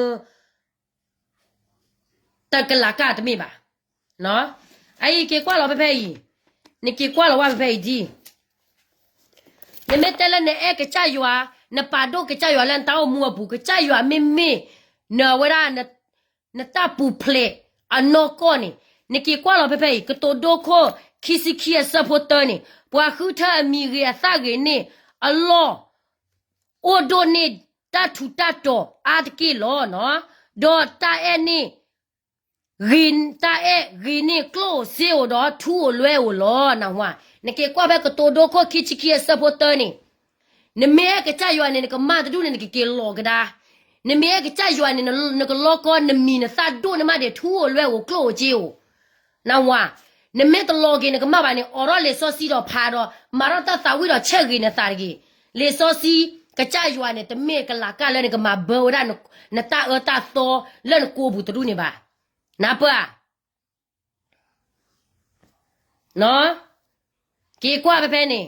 တကလးကၢ်တမ့ၢ်ဘၣ်. အအံၤက့ၤကွၢ်လီၤဖဲဖဲအံၤ, နက့ၤကွၢ်လီၤဝဲဖဲဖဲအံၤဒ်, နမ့ၢ်တဲလၢနအဲၣ်ကစၢ်ယွၤ, နပာ်ဒိၣ်ကစၢ်ယွၤလၢနတၢ်အိၣ်မူအပူၤ, ကစၢ်ယွၤမ့မ့ၢ် နဝဲဒၣ် နတၢ်ပူၤဖျဲးအနီၢ်ကီၢ်န့ၣ်, နက့ၤကွၢ်လီၤဖဲဖဲအံၤ, ကတိၤဒိခိၣ်ခံဆံခံအဆၢဖိတၢန့ၣ်, ပှၤဃုထၢအမံၤဂ့ၤအသၣ်ဂ့ၤန့ၣ်အလီၢ်, အိၣ်ဒိၣ်န့ၢ်တၢ်ထူးတၢ်တီၤအါတက့ၢ်လီၤ. ဒီးတၢ်အဲၣ်န့ၣ် ဂ့ၤ, တၢ်အဲၣ်ဂ့ၤန့ၢ်ကျိၣ်စ့အိၣ်ဒီးထူအိၣ်လွဲအိၣ်လီၤ. နၢ်ဟူဧါ, နက့ၤကွၢ်ဖဲကတိၤဒိခိၣ်ခံဆံခံအဆၢဖိတၢန့ၣ်, နမ့ၢ်အဲၣ်ကစၢ်ယွၤန့ၣ် နကမၢ်တဒူၣ်န့ၣ် နကက့ၤလီၤကဒါ. နမ့ၢ်အဲၣ်ကစၢ်ယွၤန့ၣ် နကလီကီနမံၤနသၣ်ဒိၣ်န့ၢ်မးဒီး ထူအိၣ်လွဲအိၣ်ကျိၣ်အိၣ်စ့အိၣ်. နၢ်ဟူဧါ, နမ့ၢ်တလီၤက့ၤနကမၢ်ဘၣ်န့ၣ် အိးထီၣ်လံာ်စီဆှံဒီးဖးဒီး မၤထီၣ်တၢ်သးဝံၣ်ဒီးဆဲးဂ့ၤနသးတဂ့ၤ. လံာ်စီဆှံ, ကစၢ်ယွၤန့ၣ် တမ့ၢ်ကလၤကၢ်လၢနကမၤဘၢဝဲဒၣ်နတၢ်အၢတၢ်သီလၢနကိးပူၤတဒူၣ်န့ၣ်ဘၣ်. နၢ်ပၢၢ်ဧါ. က့ၤကွၢ်ဖဲဖဲန့ၣ်,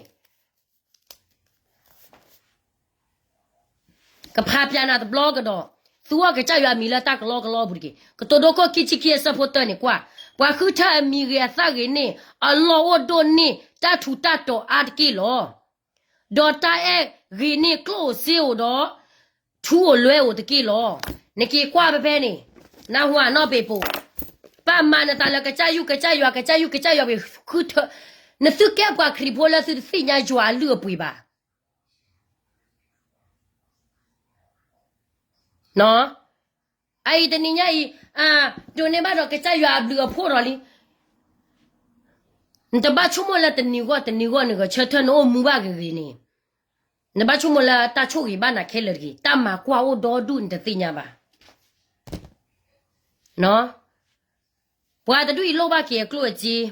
ကဖးပၠးနၤတဘျီကဒီး, သူအီၣ်ကစၢ်ယွၤအမံၤလၢတၢ်ကလီကလီပူၤတက့ၢ်. ကတိၤဒိခိၣ်ခံဆံခံအဆၢဖိတၢန့ၣ်ကွၢ်, ပှၤဃုထၢအမံၤဂ့ၤအသးဂ့ၤန့ၣ် အလီၢ်အိၣ်ဒိၣ်န့ၢ်တၢ်ထူးတၢ်တီၤအါတက့ၢ်လီၤ. ဒီးတၢ်အဲၣ်ဂ့ၤန့ၢ်ကျိၣ်စ့အိၣ်ဒီး ထူအိၣ်လွဲအိၣ်တက့ၢ်လီၤ. နက့ၤကွၢ်ဖဲဖဲန့ၣ်, နၢ်ဟူဧါနီၢ်ပ့ၤပိာ်, ပာ်မၤနသးလၢကစၢ်ယုၢ်ကစၢ်ယွၤ ကစၢ်ယုၢ်ကစၢ်ယွၤပှ့ၤဃုထၢ, နသုကဲပှၤခရံာ်ဖိလၢသုတသ့ၣ်ညါယွၤအလုၢ်အပှ့ၤဘၣ်. အအံၤတနံၤညါအံၤ, ဒိးန့ၢ်ဘၣ်ဒီးကစၢ်ယွၤအဘျုးအဖှိၣ်ဒီးလံ. နတဘၣ်ဆိကမိၣ်လၢတနံၤဂီၢ်တနံၤဂီၢ်နဂဲၤဆၢထၢၣ်နအိၣ်မူဘၣ်ဂ့ၤဂ့ၤန့ၣ်, နဘၣ်ဆိကမိၣ်လၢတၢ်ဆိၣ်ဂ့ၤဘၣ်နၤခဲလၢာ်တဂ့ၤ. တၢ်မၤကွၢ်အိၣ်ဒီဒူၣ်နတသ့ၣ်ညါဘၣ်. ပှၤတဒူၣ်အံၤလိၣ်ဘၣ်က့ၤအကျိၣ်အ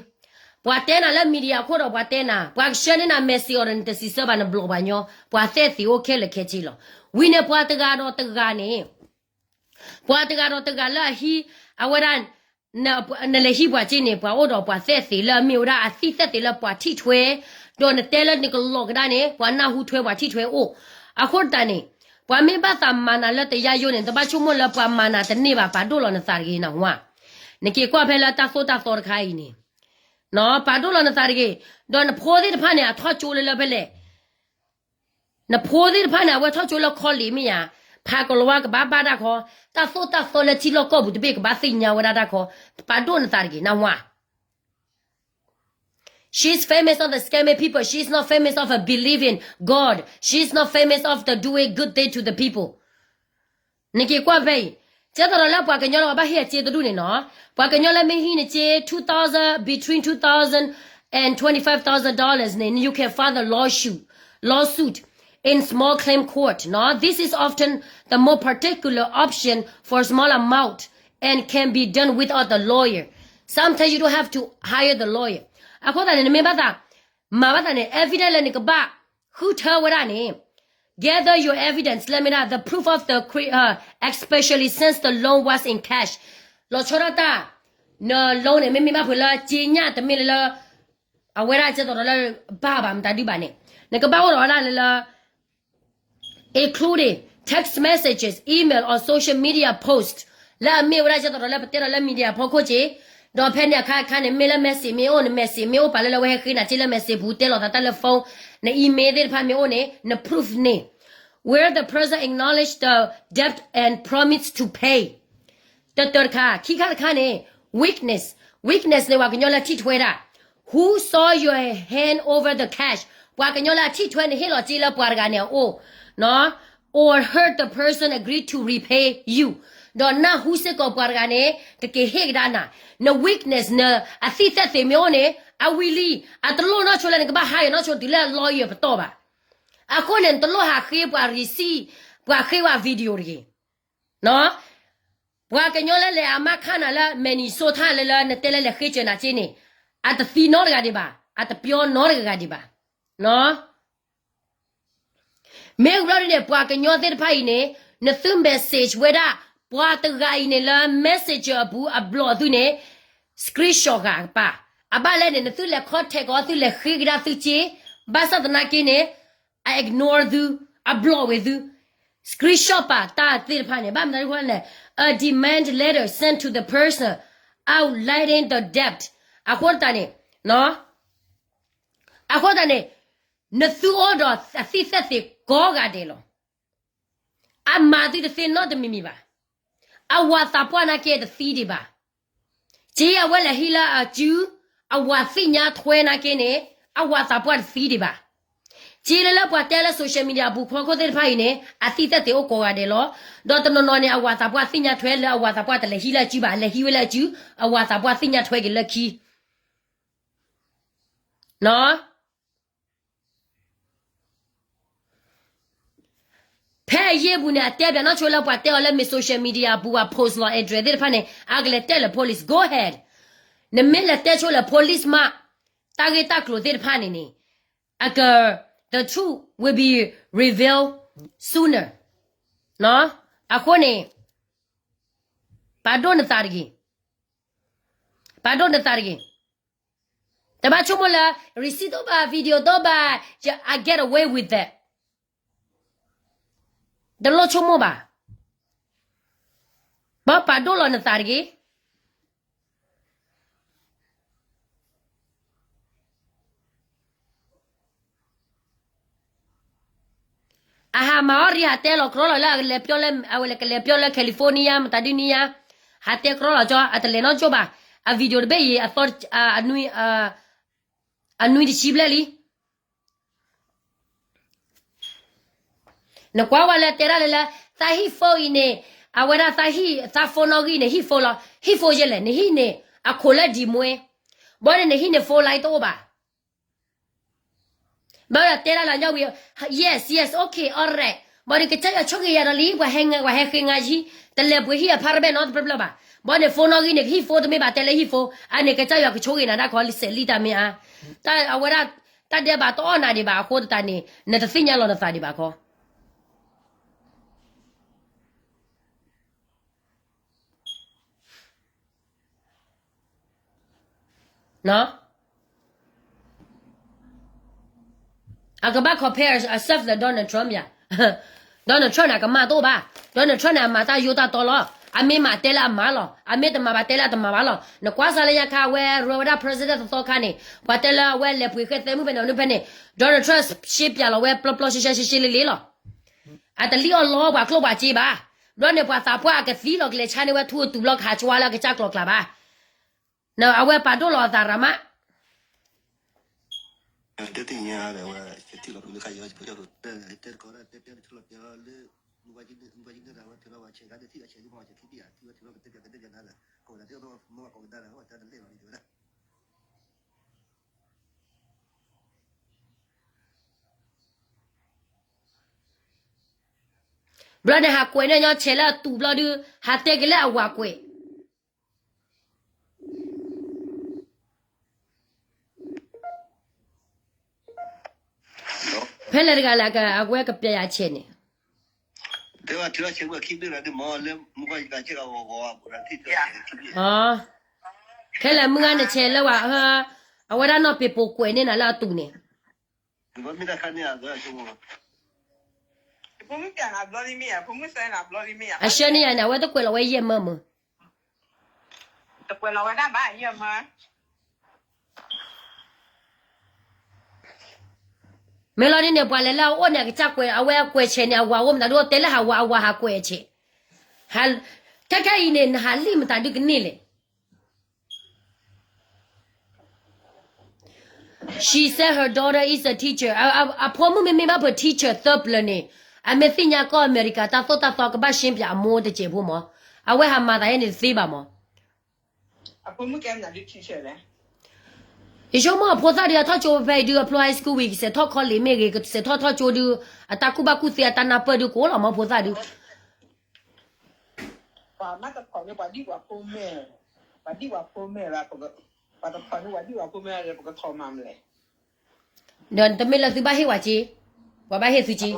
စ့, ပှၤတဲနၤလၢ media အခိၣ်ဒီးပှၤတဲနၤ, ပှၤကဆှၢန့ၢ်နၤ message အီၤဒီးနတစံးဆၢဘၣ် နဘျီၣ်ပှၤညီ, ပှၤသဲၣ်သ့ၣ်အိၣ်ခဲလၢာ်ခဲဆ့လီၤ. ဝံၤန့ၣ်ပှၤတဂၤဒီးတဂၤန့ၣ်, ပှၤတဂၤဒီးတဂၤလၢအဟံး, အဝဲဒၣ်, နလဲၤဟံးပှၤစ့န့ၣ် ပှၤအိၣ်ဒီးပှၤသဲၣ်သ့ၣ်လၢအမ့ၢ်ဝဲဒၣ် အသံသဲၣ်သ့ၣ်လၢပှၤထံၣ်ထွဲ, ဒီးနတဲလၢနကလီၤကဒါန့ၣ် ပှၤနၢ်ဟူထွဲပှၤထံၣ်ထွဲအိၣ်. အဃိသတးန့ၣ်, ပှၤမ့ၢ်ဘၣ်သးမၤနၤလၢတယါယိန့ၣ် တဘၣ်ဆိကမိၣ်လၢပှၤမၤနၤတန့ၢ်ဘၣ် ပာ်ဒိၣ်လီၤနသးတဂ့ၤနၢ်ဟူဧါ. နက့ၤကွၢ်ဖဲလၢတၢ်သိၣ်တၢ်သီတခါအံၤန့ၣ်, ပာ်ဒိၣ်လီၤနသးတဂ့ၤ. ဒီးနဖိသ့ၣ်တဖၣ်န့ၣ် အထီၣ်ကၠိလၢလၢဖဲလဲၣ် နဖိသ့ၣ်တဖၣ်န့ၣ် အဝဲထီၣ်ကၠိလၢ college မ့ၢ်ဧါ, ဖးကလီၤဝါကဘၣ်ဘၣ်တၢ်ခီ, တၢ်သိၣ်တၢ်သီလၢထံလီၢ်ကီၢ်ပူၤတဘ့ၣ်ကဘၣ်သ့ၣ်ညါဝဲဒၣ်တၢ်ခီ, ပာ်ဒိၣ်နသးတဂ့ၤ နၢ်ဟူဧါ. She's famous on the scamming people. She's not famous of a believe in God. She's not famous of the doing good thing to the people. နက့ၤကွၢ်ဖဲအံၤ, ကဲသိးဒီးလၢပှၤကညီလီၤကဘၣ်ဟ့ၣ်အစ့တဒူၣ်န့ၣ်နီၤ, ပှၤကညီလၢမ့ၢ်ဟံးန့ၢ်စ့ two thousand, between two thousand dollars န့ၣ် you can file the lawsuit, lawsuit in small claim court နီၤ. This is often the more particular option for a small amount and can be done without a lawyer. Sometimes you don't have to hire the lawyer. အဃိသတးန့ၣ် နမ့ၢ်ဘၣ်သး, မၤဘၣ်သးန့ၣ် evidence လၢနကဘၣ်ဃုထၢဝဲဒၣ်န့ၣ်, gather your evidence လၢမ့ၢ်ဒၣ် the proof of the cre-, uh, especially since the loan was in cash. လီၤဆီဒၣ်တၢ်, န loan န့ၣ် မ့မ့ၢ်ဘၣ်ဖုးလၢက့ညၣ်တမ့ၢ်လၢလၢ, အဝဲဒၣ်ကဲသိးဒီးလၢ, ဘၣ်ဘၣ်မတၤဒုဘၣ်န့ၣ်, နကဘၣ်အိၣ်ဒီးဝဲဒၣ်လၢလၢ including text messages, email or social media post လၢအမ့ၢ်ဝဲဒၣ်ကဲသိးဒီးလၢပတဲဒီးလၢ media ဖီခိၣ်က့ၤ, ဒီးဖဲန့ၣ်အခါအခါန့ၣ် မ့ၢ်လၢ message မ့ၢ်အိၣ်န့ၣ် message မ့ၢ်အိၣ်ပာ်လၢလၢဝဲဟဲဃ့နၤက့လၢ message ပူၤ တဲလီၤသးတၢ်လၢ phone, န email သ့ၣ်တဖၣ်မ့ၢ်အိၣ်န့ၣ် န proof န့ၣ်, where the person acknowledge the debt and promise to pay. တတၢတခါ, ခံခါတခါန့ၣ်, witness, witness န့ၣ် ပှၤကညီလၢထံၣ်ထွဲဒၣ်, who saw you hand over the cash, ပှၤကညီလၢအထံၣ်ထွဲနဟ့ၣ်လီၤစ့လၢပှၤတဂၤန့ၣ်အအိၣ်, နီၤ, or heard the person agree to repay you, ဒီးနၢ်ဟူစ့ၢ်ကီးပှၤတဂၤန့ၣ် ကက့ၤဟ့ၣ်ကဒါနၤ, န witness နအသံသဲသ့ၣ်မ့ၢ်အိၣ်န့ၣ် အဝံၤလံ, အတလိၣ်နီၢ်ဆိလၢနကဘၣ်ဟးဂီၤနီၢ်ဆိတုၤလၢ lawyer ပတီၢ်ဘၣ်. အဃိန့ၣ် နတလိၣ်ဟးဃ့ပှၤ receipt, ပှၤဃ့ဝဲ video တဂ့ၤ. နီၤ, ပှၤကညီလၢလဲၤအမါခါနၤလၢ Minnesota လၢလၢ နတဲလၢလဲၤဃ့စၢၤနၤက့န့ၣ်, အတသံနီတဂၤဒံးဘၣ်, အတပျီနီတဂၤဒံးဘၣ်. နီၤ, မ့ၢ်ဝံၤလီၤဒ်န့ၣ် ပှၤကညီသ့ၣ်တဖၣ်အံၤန့ၣ်, နသု message ဝဲဒၣ်, ပှၤတဂၤအံၤန့ၣ်လၢ messenger အပူၤအဘျီၣ်သုန့ၣ်, screenshot ဃာ်ကပၤ, အဘၣ်လဲၣ်န့ၣ် နသုလဲၤ contact အီၤ သုလဲၤဃ့ကဒါသုစ့, ဘၣ်ဆၣ်သနာ်က့န့ၣ် အ ignore သု, အဘျီၣ်ဝဲသု, screenshot ပာ်တၢ်သ့ၣ်တဖၣ်န့ၣ် ဘၣ်မနုၤအဃိလဲၣ်, a demand letter sent to the person outlining the debt. အဃိသတးန့ၣ်, နီၤ, အဃိသတးန့ၣ်, နသုအိၣ်ဒီးအသံသဲသ့ၣ်ကိးဂၤဒဲးလီၤ. အမၤသုတသ့နီတမံၤမံၤဘၣ်. အဝၤသးပှၢ်နာ်က့တသံဒံးဘၣ်. က့အဝဲလဲၤဟံးလၢအစု, အဝၤသ့ၣ်ညါထွဲနာ်က့န့ၣ်, အဝၤသးပှၢ်တသံဒံးဘၣ်. က့လၢလၢပှၤတဲလၢ social media အပူၤ ခီခိၣ်သ့ၣ်တဖၣ်အံၤန့ၣ် အသံသဲသ့ၣ်အိၣ်ကိးဂၤဒဲးလီၤ. ဒီးတနီၤနီၤန့ၣ် အဝၤသးပှၢ်သ့ၣ်ညါထွဲလၢအဝၤသးပှၢ်တလဲၤဟံးလၢအစုဘၣ်, လဲၤဟံးဝဲလၢအစု, အဝၤသးပှၢ်သ့ၣ်ညါထွဲက့ၤလၢခံ ဖဲအယ့ၢ်ပူၤန့ၣ် အတဲပၠးနီၢ်ဆိလၢပှၤတဲအီၤလၢမ့ၢ် social media အပူၤ ပှၤ post လီၤ address သ့ၣ်တဖၣ်န့ၣ် အကလဲၤတဲလၢ police, go ahead. နမ့ၢ်လဲၤတဲဆိလၢ police မး, တၢ်ဂ့ၢ်တၢ်ကျိၤသ့ၣ်တဖၣ်န့ၣ်န့ၣ် အက the truth will be revealed sooner. အဃိန့ၣ် ပာ်ဒိၣ်နသးတဂ့ၤ. ပာ်ဒိၣ်နသးတဂ့ၤ. တဘၣ်ဆိကမိၣ်လၢ receipt တအိၣ်ဘၣ်, video တအိၣ်ဘၣ်, I get away with that. တလိၣ်ဆိကမိၣ်ဘၣ်. ဘၣ်ပာ်ဒိၣ်လီၤနသးတဂ့ၤ. အဟးမၤအီၣ်ရံ ဟးတဲလီၤကြီလီၤလၢအကလဲၤပျီလၢ အဝဲကလဲၤပျီလၢ California မတၤဒုနံၤညါ, ဟးတဲကြီလီၤကၠီ အတလဲၤနီတကၠိၢ်ဘၣ်. အ video တဘ့ၣ်အံၤ အသီ အနွံတဆံဘျဲၣ်လံ. နကွၢ်ဝဲလၢတဲဒၣ်လၢလၢ သးဟံၣ်ဖိအံၤန့ၣ်, အဝဲဒၣ်သးဟံၣ်သးဖိနီၣ်ဂံၢ်န့ၣ် ဟံၣ်ဖိလီၤ. ဟံၣ်ဖိယဲလဲၣ်, နဟံၣ်န့ၣ် အခိၣ်လၢဒံၣ်မွဲ, ဘၣ်န့ၣ်နဟံၣ်န့ၣ် phone line တအိၣ်ဘၣ်. ဘၣ်ဒီးတဲဒၣ်လၢညီဝံၤ, yes, yes, okay, alright. ဘၣ်ဒီးကစၢ်ယွၤဆိၣ်ဂ့ၤယၤဒီးလံ, ပှၤဟဲငါ, ပှၤဟဲဃ့ငါယံၤ, တလဲၤပှ့ၤဟံၣ်အဖါတဘ့ၣ်နီတဘျီဘၣ်. ဘၣ်န့ၣ် phone နီၣ်ဂံၢ်န့ၣ် ဟံၣ်ဖိတမ့ၢ်ဘၣ်တဲလၢဟံၣ်ဖိ, အန့ၣ်ကစၢ်ယွၤကဆိၣ်ဂ့ၤနၤဒၣ်ခီလံ စဲးလံတၢ်မ့ၢ်ဧါ. တၢ်အဝဲဒၣ်, တၢ်ဒဲးဘးတအီၣ်နၤဒံးဘၣ်အဃိသတးန့ၣ် နတသ့ၣ်ညါလီၤနသးဒံးဘၣ်ခီ အကဘၣ် compare herself လၢ Donald Trump ယၤ. Donald Trump န့ၣ် အကမၣ်တအိၣ်ဘၣ်. Donald Trump န့ၣ် အမၤတၢ်ယိတၢ်တီလီၤ. အမ့ၢ်မၤတဲလၢအမၤလီၤ. အမ့ၢ်တမၤဘၣ်တဲလၢအတမၤဘၣ်လီၤ. နကွၢ်စးလၢညါခါ အဝဲရၢဝဲဒၣ် president သီသီခါန့ၣ် ပှၤတဲလၢအဝဲလဲၤပှ့ၤဃဲသဲမုၣ်ဖဲန့ၣ် ဖဲန့ၣ် Donald Trump ရှဲပၠးလီၤဝဲပျီပျီရှဲရှဲရှဲရှဲလ့လ့လီၤ. အတလံၣ်အီၣ်လီပှၤကျိၣ်ပှၤစ့ဘၣ်. ဘျီန့ၣ်ပှၤသးပှၢ်အကသံလီၤကလဲၤဆါန့ၢ်ဝဲထူအတူးဘျီကဟးကွၢ်လၢအကစၢ်ကျိၤကျါဘၣ်. အဝဲပာ်ဒိၣ်လီၤအသးရၤမး ဘျီန့ၣ်ဟးကွဲးန့ၢ်ညီဆဲးလၢအတူးဘျီဒုး ဟးတဲက့ၤလၢအဝၤကွဲး ဖဲလဲၣ်တဂၤလဲၣ် အဝဲကပျဲယၤဆဲးန့ၣ်, ခဲလၢာ်မုၢ်ဂၤနဆဲးလၢဝဲ, အဝဲဒၣ်နီၢ်ပ့ၤပိာ်ကွဲးန့ၢ်နၤလၢအတူးန့ၣ်, အဆၢန့ၢ်ယၤန့ၣ် အဝဲတကွဲးလီၤဝဲယဲၢ်မၢမၢ တကွဲးလီၤဝဲဒၣ်ဘၣ်ယဲၢ်မၢ မ့ၢ်လီၤဒ်န့ၣ် ပှၤလဲၤလၢအအိၣ်န့ၣ် အကစၢ်ကွဲး အဝဲကွဲးဆဲးန့ၣ် အဝၤအိၣ်မတၤဒု တဲလၢဟးဝၤ အဝၤဟးကွဲးအဆဲး, ခဲခဲအံၤန့ၣ် နဟးလံၣ်မတၤဒုကန့ၢ်လဲၣ်. She said her daughter is a teacher. အဖိမုၣ်မ့မ့ၢ်ဘၣ်ဖဲ teacher သၢပျၢၤန့ၣ်, အမ့ၢ်သ့ၣ်ညါကီၢ်အမဲရကၤ တၢ်သိၣ်တၢ်သီ ကဘၣ်ရှင်းပြအမိၢ်တစဲးဖိမး, အဝဲဟးမၤသးယဲန့ၣ်တသ့ဘၣ်မး. ယဆိကမိၣ်အဖိသၣ်ဒုး အထီၣ်ကၠိဖဲအံၤဒုး အဖျိ high school ဝံၤ ကဆဲးထီၣ် college မ့ၢ်ဂ့ၤ ကဆဲးထီၣ်ထီၣ်ကၠိဒုး အတၢ်ကူၣ်ဘၣ်ကူၣ်သ့ အတၢ်နၢ်ပၢၢ်ဒုးကအိၣ်လီၤမး အဖိသၣ်ဒုး ပှၤမၤတဖီန့ၣ် ပှၤဒံၣ်ပှၤဖိမဲာ်, ပှၤဒံၣ်ပှၤဖိမဲာ်လၢ, ပှၤတဖီန့ၣ် ပှၤဒံၣ်ပှၤဖိမဲာ်လၢ ပကထီၣ်မၤမလဲၣ်. ဒီးတမ့ၢ်လၢသုဘၣ်ဟ့ၣ်ဝဲက့, ပှၤဘၣ်ဟ့ၣ်သုက့.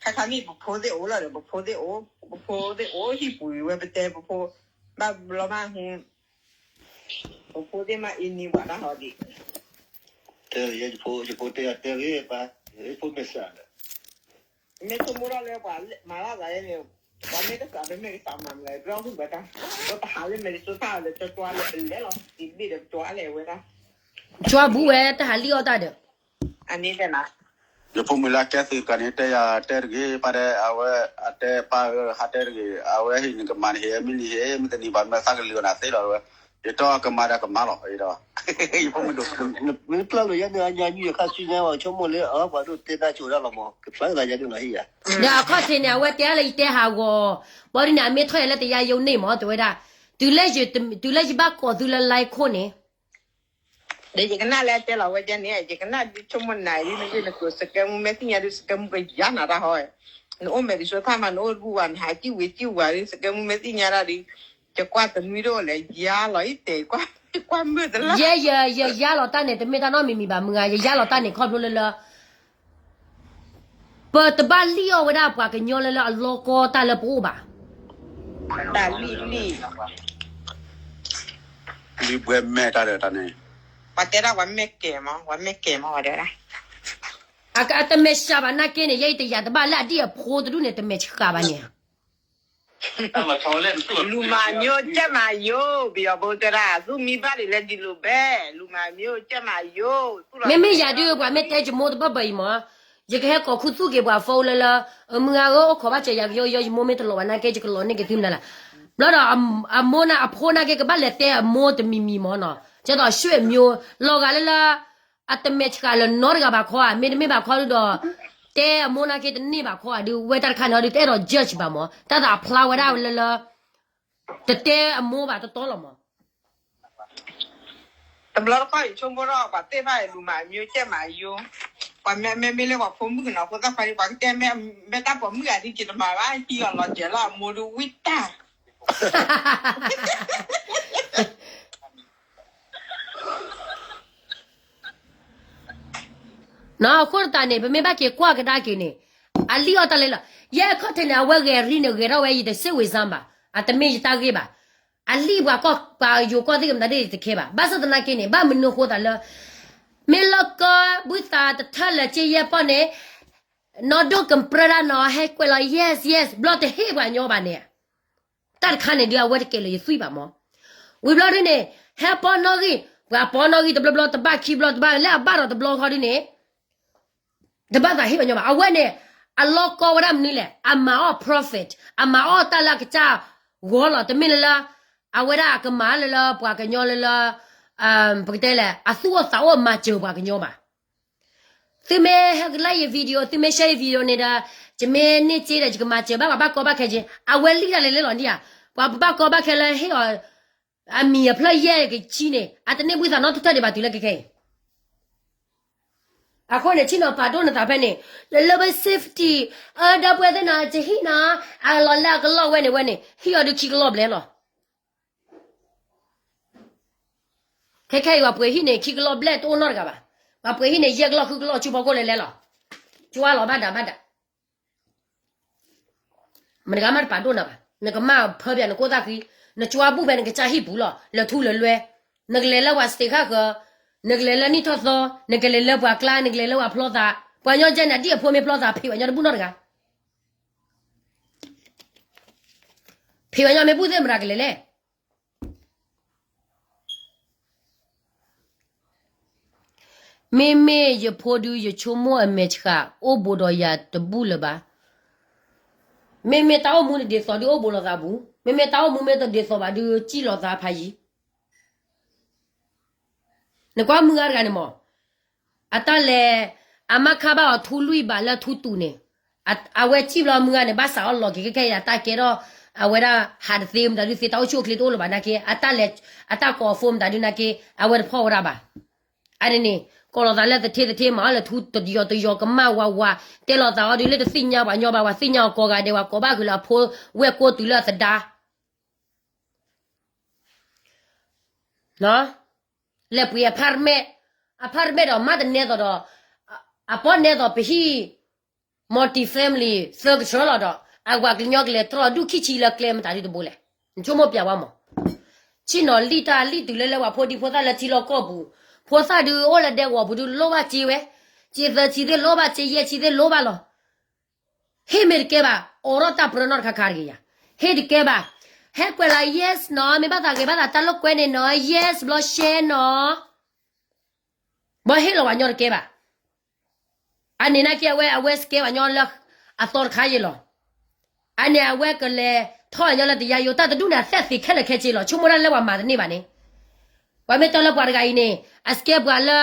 ခဲခါမ့ၢ်ပဖိသ့ၣ်အိၣ်လီၤဒီး ပဖိသ့ၣ်အိၣ်, ပဖိသ့ၣ်အိၣ်ဟံၣ်ပူၤဝဲပတဲပဖိ, ဘၣ်ဘျီမး, ပဖိသ့ၣ်မးအံၤန့ၣ်ပှၤဘၣ်ဟီဒံး, ယဖိတဲအတဲဂ့ၤပှၤ, ဖိမဲာ်စးဒီး မ့ၢ်ဆိကမိၣ်ထီၣ်လၢပှၤမၤလီၤသးန့ၣ်, ပှၤမ့ၢ်ကစး ပမ့ၢ်ကစးမၤမလဲၣ်, ပဟူဘၣ်တၢ်, ပဟးလၢမဲာ်တစိၤဖၣ်လၢ တကွၢ်လၢပလဲၤလီၤ, တဘ့ၣ်ဒီးပကွၢ်လဲၤဝဲဒၣ်, ကွၢ်ဘူးဝဲတဟးလံၣ်အီၣ်တၢ်ဒီး, အန့ၣ်တဲနၤ, ယဖိမုၣ်လၢအကဲသုးကါန့ၣ် တဲယၤတဲတဂ့ၤ, ပၢ်တဲ အဝဲအတဲပၢ်ဧၢ ဟးတဲတဂ့ၤ, အဝဲဟ့ၣ်နကမၤန့ၣ်ဟ့ၣ်, မ့ၢ်နဟ့ၣ် မ့ၢ်တနံၤဘၣ်မ့ၢ်သးကလံၤအီၤနၤသ့လီၤဝဲ, ယတီကမၤဒီးကမၤလီၤ, ယဖိမုၣ်ဒိၣ်, မ့ၢ်ပျၢ်လိာ်ယၤန့ၣ် အညါနံၣ်အခါဆူညါ ပှၤဆိကမိၣ်လၢအပှၤဒိၣ်တဲတၢ်ကၠိဒၣ်လီၤမး, ကဖျါသးယၤဒ်လီၤဟံၣ်ယၤ, ဒီးအခီၣ်ထံးန့ၣ် အဝဲတဲလၢယတဲဟးဂီၤ, ဘီဒ်န့ၣ် အမ့ၢ်ထီၣ်ယၤလၢတယါယိန့ၣ်မး တဲဝဲဒၣ်, တုၤလၢယဘၣ်ကိးသုလၢ line ခိၣ်န့ၣ် ဒီးယကနၣ်လၢအတဲလီၤဝဲဒ်န့ၣ် ယကနၣ်ဒ်ဆိကမိၣ်နၤဒ်နဂ့ၢ်နကျိၤ စကဲမူမ့ၢ်သ့ၣ်ညါဒ် စကဲမူကယါနၤတၢ်ဟီ, နအိၣ်မဲာ်ဒ်ဆိသၣ်မး နအိၣ်တဘူၣ်ဘၣ် နဟးကံၣ်ဝံၤကံၣ်ဝါဒ် စကဲမူမ့ၢ်သ့ၣ်ညါတၢ်ဒ်, ယကွၢ်တနွံတအိၣ်လဲၣ် ယါလီၤအံၤတဲာ် ကွၢ်မုာ်တလၢ, ယဲယ ယယါလီၤတၢ်န့ၣ် တမ့ၢ်တၢ်နီတမံၤမံၤဘၣ် မုၢ်ဂၤ ယယါလီၤတၢ်န့ၣ် ခီဖျိလၢလၢ ပတဘၣ်လံၣ်အီၣ်ဝဲဒၣ်ပှၤကညီလၢလၢအလီၢ်ကီတၢ်လၢပအိၣ်ဘၣ်, တၢ်လံၣ်လံၣ်, လံၣ်ဘှဲမဲာ်တၢ်ဒီးတၢ်န့ၣ်, ပှၤတဲဒၣ်ပှၤမဲာ်ကဲၤမး ပှၤမဲာ်ကဲၤမးဝဲဒၣ်, အတမဲာ်ဆှးဘၣ်နာ်က့န့ၣ် ယဲအံၤတယာ်တဘၣ်လၢအဒံၣ်အဖိတဒူၣ်န့ၣ် တမဲာ်ဆှးဘၣ်န့ၣ် လူမၤမျိုး ကြက်မၤယိုး ပယီၤဖိတဲဒၣ် သူမံဘၣ်ဒ်လဲၣ်ဒ်လိာ်ဘဲ လူမၤမျိုး ကြက်မၤယိုး, မ့မ့ၢ်ယၤဒုး ပှၤမ့ၢ်တဲယမိၢ်တဘၣ်ဘၣ်အံၤမး, ယကဟဲကိးခူသူၣ်က့ၤပှၤဖိလၢလၢ, မုၢ်ဂၤဧၢ အိၣ်ခိးဘၣ်စၢၤယၤကယီယီ ယမိၢ်မ့ၢ်တလီၤဘၣ်နာ်က့ ယကလီၤန့ၢ်က့ၤသုမနုၤလဲၣ်, ဘျီဒီး အမိၢ်န့ၣ်အဖိနာ်က့ ကဘၣ်လဲၤတဲအမိၢ်တမံၤမံၤမးနီၤ, ကဲသိးဆွေမျိုး လီၤဂာ်လၢလၢ အတမဲာ်ဆှးလၢၤနီတဂၤဘၣ်ခီဧါ, မ့တမ့ၢ်ဘၣ်ခီဒုးဒီး တဲအမိၢ်နာ်က့တန့ၢ်ဘၣ်ခီဧါဒုး ဝဲတၢ်တခါန့ၣ်ဒုး တအဲၣ်ဒိး judge ဘၣ်မး, တၢ်သးဖျါဝဲဒၣ်လၢလၢ တတဲအမိၢ်ဘၣ်တတီလီၤမး. တဘျီတခီၣ်အံၤ ဆိကမိၣ်ထီၣ် ပှၤသ့ၣ်တဖၣ်အံၤ လူမၤမျိုး ကြက်မၤယိုး, ပှၤမ့မ့ၢ်လၢပှၤဖိမုၣ်ကနီၤ ဖိသၣ်ခွါဒ် ပှၤကတဲမ့ၢ် မ့ၢ်တၢ်ပိာ်မုၣ်ဂၤဒ်က့ၤတမၤဘၣ် ဟံးအီၤလီၤစဲၤလီၤ အမိၢ်ဒုးဝံတၢ် နီၤ အဃိသတးန့ၣ် ပမ့ၢ်ဘၣ်က့ၤကွၢ်ကဒါက့ၤန့ၣ် အလံၣ်အီၣ်တၢ်လဲၣ်လီၤ. ယဲအခီၣ်ထံးန့ၣ် အဝဲဂဲၤရံန့ၣ် ဂဲၤထီၣ်ဝဲယတစ့ၢ်ဝံၤစၢ်ဘၣ်, အတမ့ၢ်ယတၢ်ဂ့ၢ်ဘၣ်. အလံၣ်ပှၤကီၢ် ပှၤယိၤကီၢ်သ့ၣ်ကမတၤဒ်ယတခဲဘၣ်. ဘၣ်ဆၣ်သနာ်က့န့ၣ် ဘၣ်မနုၤဃိသးလၢ မ့ၢ်လီၢ်ကီၢ်ဘုသးတထၢၣ်လၢၤက့ယဲၢ်ပီၢ်န့ၣ် နီၢ်ဒိၣ်ကပြၢဒၣ်နီၤ ဟဲကွဲးလီၤ yes yes ဘျီတဟ့ၣ်ပှၤညီဘၣ်န့ၣ် တၢ်တခါန့ၣ်ဒုး အဝဲတကဲလၢၤယသွံၣ်ဘၣ်မး. ဝံၤဘျီဒ်န့ၣ် ဟဲပီၢ်နီၣ်ဂံၢ် ပှၤပီၢ်နီၣ်ဂံၢ်တဘျီဘျီ တဘၣ်ခံဘျီတဘၣ် လၢအဘၣ်ဒီးတဘျီဃီဒ်န့ၣ် တဘၣ်သးဟ့ၣ်ပှၤညီဘၣ်. အဝဲန့ၣ် အလီၢ်ကီၢ်ဝဲဒၣ်မနုၤလဲၣ် အမၤအီၣ် profit အမၤအီၣ်တၢ်လၢအကစၢ်ဂီၢ်လီၤ. တမ့ၢ်လၢလၢ အဝဲဒၣ်အကမၤလၢလၢပှၤကညီလၢလၢ ပကတဲလဲၣ် အသူၣ်အိၣ်သးအိၣ်မၤစၢၤပှၤကညီဘၣ်. သုမ့ၢ်ဟဲကlikeယ video သုမ့ၢ် share ယ video န့ၣ်ဒီး ယမ့ၢ်န့ၢ်စ့ဒီး ယကမၤစၢၤဘၣ်ပှၤဘၣ်ကီဘၣ်ခဲက့ၤ အဝဲလံၣ်တၢ်လဲၤလဲၤလီၤဒံးဧါ. ပှၤဘၣ်ကီဘၣ်ခဲလၢဟ့ၣ်အီၤ အမံၤအဖျၢၣ်ယဲၢ်ကဆံန့ၣ် အတန့ၢ်ဘှံးသးနီတထၢၣ်ဒံးဘၣ်တုၤလၢခဲခဲအံၤ အဃိန့ၣ် ဆ့ၣ်နီၤပာ်ဒိၣ်နသးဖဲန့ၣ် လၢလၢပ safety အဒီပုၢ်ဝဲၢ်သ့ၣ်နီၤ ယဟံၣ်နီၤ အလီၤလၢအကလီၢ်ဝဲန့ၣ်ဝဲန့ၣ် ဟံၣ်အီၤဒုးခံကလီၢ်ဘျဲၣ်လီၤ. ခဲခဲအံၤ ပှၤပှ့ၤဟံၣ်န့ၣ် ခံကလီၢ်ဘျဲၣ်တအိၣ်နီတဂၤဘၣ်. ပှၤပှ့ၤဟံၣ်န့ၣ် ယဲၢ်ကလီၢ်ဃုကလီၢ် ဆူဖီခိၣ်လဲၤလဲၤလီၤ. ကွၢ်လီၤဘၣ်ဒၣ်ဘၣ်ဒၣ် မတဂၤမးတပာ်ဒိၣ်နၤဘၣ်. နကမၢ်ဖၢပၠးနကိၢ်သၣ်ဃံ, နကွၢ်ဘူၣ်ဖဲနကစၢ်ဟံၣ်ပူၤလီၤ လၢထူလၢလွဲ, နကလဲၤလၢပှၤ state ဃၣ်ဃၢၤ, နကလဲၤလၢနံၣ်ထီၣ်သီ, နကလဲၤလၢပှၤကျါ, နကလဲၤလၢပှၤဖျီသး, ပှၤကညီကဲန့ၣ် အဒံၣ်အဖိမ့ၢ်ဖျီသး ဖံးပှၤညီတဘူၣ်နီတဂၤ ဖံးပှၤညီမ့ၢ်ဘူၣ်သ့ၣ်မတၤကလဲၤလဲၣ် မ့မ့ၢ်ယဖိဒုး ယဆိကမိၣ်အမဲာ်ဆှး အိၣ်ဘူးဒီးယၤတဘူၣ်လၢၤဘၣ်. မ့မ့ၢ်တၢ်အိၣ်မူန့ၣ်ဒ်သိးဒုးအိၣ်ဘူးလိာ်သးဘူး, မ့မ့ၢ်တၢ်အိၣ်မူမ့ၢ်တဒ်သိးဘၣ်ဒုး စံၣ်လိာ်သးဖးယံၤ နကွၢ်မုၢ်ဂၤတဂၤန့ၣ်မး, အတၢ်လဲၤ အမၢ်ခါဘၣ်အီၤထူလွံၢ်ဘးလၢထူတူာ်န့ၣ်, အဝဲစံၣ်ဘျီမုၢ်ဂၤန့ၣ် ဘၣ်စးအီၣ်လီၤက့ၤခဲခဲအံၤ အတၢ်ကဲထီၣ် အဝဲဒၣ်ဟးတသ့ မတၤဒုးသ့ တၢ်အိၣ်ဆူၣ်အိၣ်ချ့တအိၣ်လၢၤဘၣ်နာ်က့ အတၢ်လဲၤ အတၢ်ကိးအ phone မတၤဒုးနာ်က့ အဝဲတဖီၣ်ဝဲဒၣ်ဘၣ်. အန့ၣ်န့ၣ် ကိးလိာ်သးလၢသထ့သထ့ မၤအီၣ်လၢထူတယီၤတယီၤ ကမၣ်ဝးဝး တဲလိာ်သးအီၤဒုးလၢတသ့ၣ်ညါပှၤညီဘၣ် ပှၤသ့ၣ်ညါအီၤကိးဂၤဒဲး ပှၤကိးဘၣ်ဃုာ်လၢအဖိဝဲၢ်ကိးတုၤလၢအသဒါ လဲၤပှ့ၤ apartment, apartment ဒီး မါတနဲသိးဒီး အပီၢ်နဲသိးပဟံၣ် multi family သၢကဆၢလီၤဒီး အဝၤကညီကလဲၤတြီၢ်ဒူၣ်ခံဆံလၢကျဲမတၤဒုးတဘိလဲၣ်. နဆိကမိၣ်ပျးဝဲမး. ဆ့ၣ်နီၤလံၣ်တၢ်လံၣ်တုၤလၢလၢပှၤဖိဒံဖိသၣ်လၢထံလီၢ်ကီၢ်ပူၤ, ဖိသၣ်ဒုးအိၣ်လၢဒဲကဝီၤပူၤဒုးလိၣ်ဘၣ်စ့ဝဲ, စ့သၢဆံသ့ၣ်လိၣ်ဘၣ် စ့ယဲၢ်ဆံသ့ၣ်လိၣ်ဘၣ်လီၤ. ဟ့ၣ်မ့ၢ်တကဲဘၣ် အိးထီၣ်တၢ်ပြၢနီတခါခါတဂ့ၤယၤ. ဟ့ၣ်တကဲဘၣ်. ဟဲကွဲးလီၤ yes နီၤ မ့ၢ်ဘၣ်သးဂ့ၤဘၣ်သးတၢ်လိာ်ကွဲန့ၣ်နီၤ yes ဘျီ share နီၤ ဘၣ်ဟ့ၣ်လီၤပှၤညီတကဲဘၣ်. အန့ၣ်နာ်က့အဝဲ အဝဲစကဲပှၤညီလၢအသီတခါယံၤလီၤ. အန့ၣ်အဝဲကလဲၤထီၣ်ပှၤညီလၢတယါယိ တၢ်တဒူၣ်န့ၣ် အသဲၣ်သ့ခဲလၢာ်ခဲဆ့လီၤ. ဆိကမိၣ်တၢ်လၢပှၤမၤတန့ၢ်ဘၣ်န့ၣ် ပှၤမ့ၢ်တဲလၢပှၤတဂၤအံၤန့ၣ် အ scam ပှၤလၢ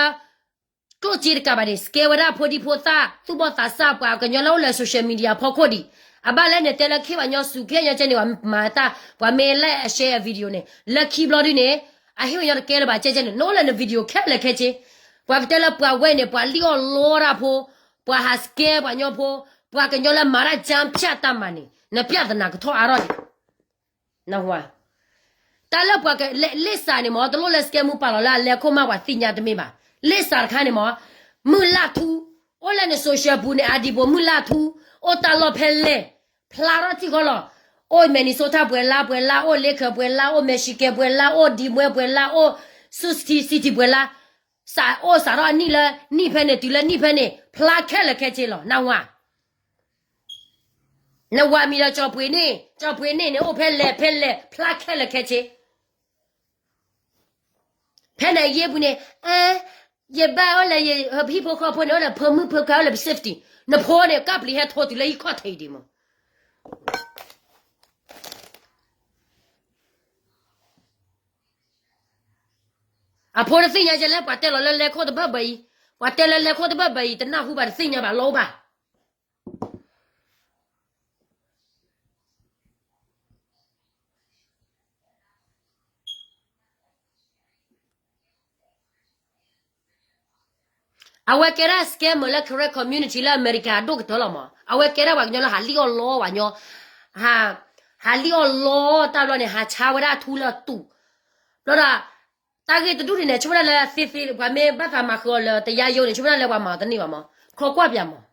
ကျိၣ်စ့တကးဘၣ်န့ၣ် scam ဝဲဒၣ်ဖိဒံဖိသၣ် သူၣ်ဘီၣ်သးစၢ် ပှၤကညီလၢအိၣ်လၢ social media ဖီခိၣ်ဒံး. အဘၣ်လဲၣ်န့ၣ် တဲလၢခ့ၣ်ပှၤညီစူၤ ခဲအံၤကဲန့ၣ် ပှၤမၤတၢ် ပှၤမ့ၢ်လဲၤ share video န့ၣ် လၢခံဘျီဒုန့ၣ် အဟ့ၣ်ပှၤညီတကဲလၢၤဘၣ် ကဲကဲန့ၣ် နအိၣ်လၢန video ခဲလၢာ်ခဲဆ့. ပှၤကတဲလၢပှၤဝဲအံၤန့ၣ် ပှၤလံၣ်အီၣ်လီတၢ်ဖိ, ပှၤဟး scam ပှၤညီဖိ, ပှၤကညီလၢမၤတၢ် ကြမ်းဖျက် တၢ်မၤန့ၣ် နပြဿနာကထီၣ်အါထီၣ်ဒံး. နဝၤ တၢ်လၢပှၤကလဲၤ လံာ်စးန့ၣ်မ့ၢ် တလိၣ်လၢ scam မုၢ်ပာ်လီၤလၢအလဲၤခိၣ်မး ပှၤသ့ၣ်ညါတမ့ၢ်ဘၣ်. လံာ်စးတခါန့ၣ်မ့ၢ် မုၢ်လၢ်ထူ, အိၣ်လၢန social ပူၤန့ၣ် အဒံးဘိးမုၢ်လၢ်ထူ, အိၣ်တၢ်လီၢ်ဖဲလဲၣ်, ဖျါထီၣ်ထံၣ်ဃီလီၤ. အိၣ် Minnesota ပှဲၤလါ ပှဲၤလါ, အိၣ် Laker ပှဲၤလါ, အိၣ် Michigan ပှဲၤလါ, အိၣ် Des Moines ပှဲၤလါ, အိၣ် Sioux City ပှဲၤလါ, စးအိၣ်စးထီၣ်အနံၣ်လၢနံၣ်ဖဲန့ၣ် တုၤလၢနံၣ်ဖဲန့ၣ် ဖျါခဲလၢာ်ခဲဆ့လီၤ. နဝၤ နဝၤမံၤဒီး ကၠီၤပှ့ၤန့ၣ်, ကၠီၤပှ့ၤန့ၣ်န့ၣ် အိၣ်ဖဲလဲၣ်ဖဲလဲၣ် ဖျါခဲလၢာ်ခဲဆ့. ဖဲန့ၣ်ယဲပူၤန့ၣ် ယဘၣ်အိၣ်လၢ ဟံၣ်ဖိဃီဖိန့ၣ် အိၣ်လၢဖၢမုၢ်ဖၢခါ အိၣ်လၢ safety. နဖိန့ၣ် ကပျံၤဟဲထိတုၤလၢဟံၣ်ခီၣ်ထံးဒံးမး. အဖိတသ့ၣ်ညါကဲလၢ ပှၤတဲလီၤလၢလဲၤခိၣ်တဘၢဘၢအံၤ, ပှၤတဲလၢလဲၤခိၣ်တဘၢဘၢအံၤ တနၢ်ဟူဘၣ် တသ့ၣ်ညါဘၣ် လီၤအိၣ်ဘၣ်. အဝဲကဲဒၣ် scammer လၢ Karen community လၢအမဲရကၤအဒိၣ်ကတၢၢ်လီၤမး. အဝဲကဲဒၣ်ပှၤကညီလၢဟးလံၣ်အီၣ်လီပှၤညီ, ဟးလံၣ်အီၣ်လီတၢ်ဘျီန့ၣ် ဟးဆါဝဲဒၣ်ထူလၢအတူာ်. ဘျီဒီး တၢ်ဂ့ၢ်တဒူၣ်န့ၣ်န့ၣ် ဆိကမိၣ်ဒၣ်လၢသ့သ့ ပှၤမ့ၢ်ဘၣ်သးမၤဃုာ်အီၤလၢတယါယိန့ၣ် ဆိကမိၣ်ဒၣ်လၢပှၤမၤအီၤတန့ၢ်ဘၣ်မး, ခီကွၢ်ပၠးမး.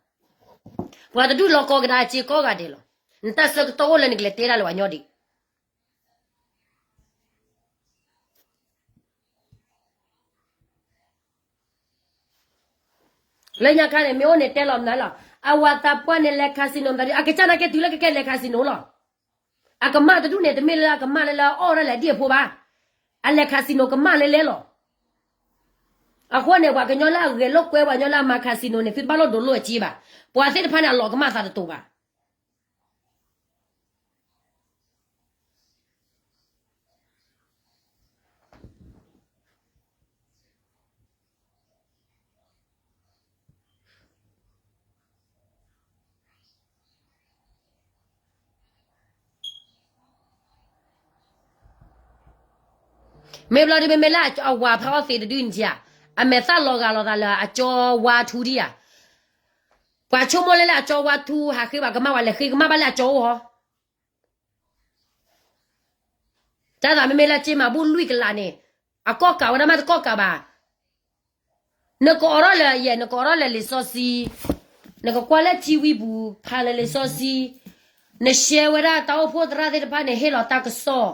ပှၤတဒူၣ်လီၤကီကဒါအစ့ကိးဂၤဒဲးလီၤ. နတၢ်ဆၢကတီၢ်အိၣ်လၢနကလဲၤတဲဒၣ်လၢပှၤညီဒံး. လၢညါခါန့ၣ် မ့ၢ်အိၣ်န့ၣ်တဲလီၤမနုၤလီၤ. အဝၤသးပှၢ်န့ၣ်လဲၤ casino မတၤဒု အကစၢ်နာ်က့တုၤလၢကကဲလဲၤ casino လီၤ. အကမၢ်တဒူၣ်န့ၣ် တမ့ၢ်လၢအကမၢ်လၢလၢအအီၣ်ဒၣ်လဲာ်ဒံၣ်အဖိဘၣ်. အလဲၤ casino ကမၢ်လဲလဲလီၤ. အဃိန့ၣ် ပှၤကညီလၢအဂဲၤလိာ်ကွဲပှၤကညီလၢအမၤ casino န့ၣ် သုတဘၣ်လိၣ်ဒိးလိာ်အစ့ဘၣ်. ပှၤသ့ၣ်တဖၣ်န့ၣ် အလီၤကမၣ်သးတတိၤဘၣ်. မ့ၢ်ဘျီဒု မ့မ့ၢ်လၢအဝၤဖးအီၣ်သ့တဒုန့ၣ်ဧါ, အမဲာ်သၣ်လီၤဂာ်လိာ်သးလၢအကၠီဝါထူဒံးဧါ. ပှၤဆိကမိၣ်လၢလၢအကၠီဝါထူ ဟးဃ့ဘၣ်ကမၣ်ဝဲလဲၤဃ့ကမၣ်ဘၣ်လၢအကၠီအိၣ်ဟီ. တၢ်သးမ့မ့ၢ်လၢကၠ့မၤဘူၣ်လွံၢ်ကလးန့ၣ် အကီၢ်ကးဝဲဒၣ်မးတကီၢ်ကးဘၣ်. နကအိးထီၣ်လၢယဲၢ် နကအိးထီၣ်လၢလံာ်စီဆှံ, နကကွၢ်လၢထံဝံပူၤ ဖးလၢလံာ်စီဆှံ, နရှဲဝဲဒၣ်တၢ်အိၣ်ဖှိၣ်သရၣ်သ့ၣ်တဖၣ်န့ၣ် ဟ့ၣ်လီၤတၢ်ကစီၣ်,